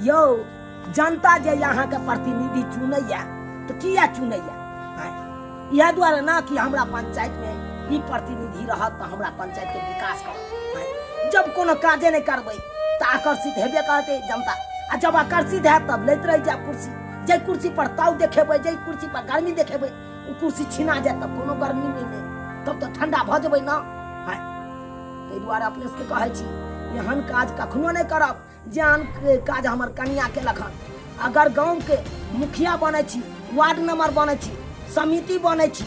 Speaker 2: यौ जनता जे अहाँके प्रतिनिधि चुनैया तऽ किया चुनैया? आँय? इएह दुआरे ने कि हमरा पंचायत में ई प्रतिनिधि रहत तऽ हमरा पंचायत के विकास करत। आँय? जब कोनो काजे नहि करबै तऽ आकर्षित हेबे करतै जनता, आ जब आकर्षित हैत तब लैत रहि जायब कुर्सी। जाहि कुर्सी पर ताव देखेबै, जाहि कुर्सी पर गर्मी देखेबै, ओ कुर्सी छिना जायत तऽ कोनो गर्मी नहि ने, तब तऽ ठंडा भऽ जेबै ने। आँय? ताहि दुआरे अपने सबके कहै छी, एहन काज कखनो नहि करब जे आन काज हमर कनिया केलक हन। अगर गाँवके मुखिया बनै छी, वार्ड मेंबर बनै छी, समिति बनै छी,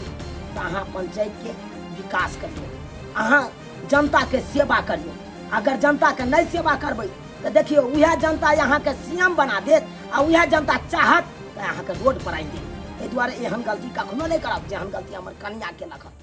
Speaker 2: तऽ अहाँ पंचायतके विकास करियौ, अहाँ जनताके सेवा करियौ। अगर जनताके नहि सेवा करबै तऽ देखियौ उएह जनता अहाँके सी एम बना देत, आ उएह जनता चाहत तऽ अहाँके रोड पर आनि देत। ताहि दुआरे एहन गलती कखनो नहि करब जेहन गलती हमर कनिया केलक हन।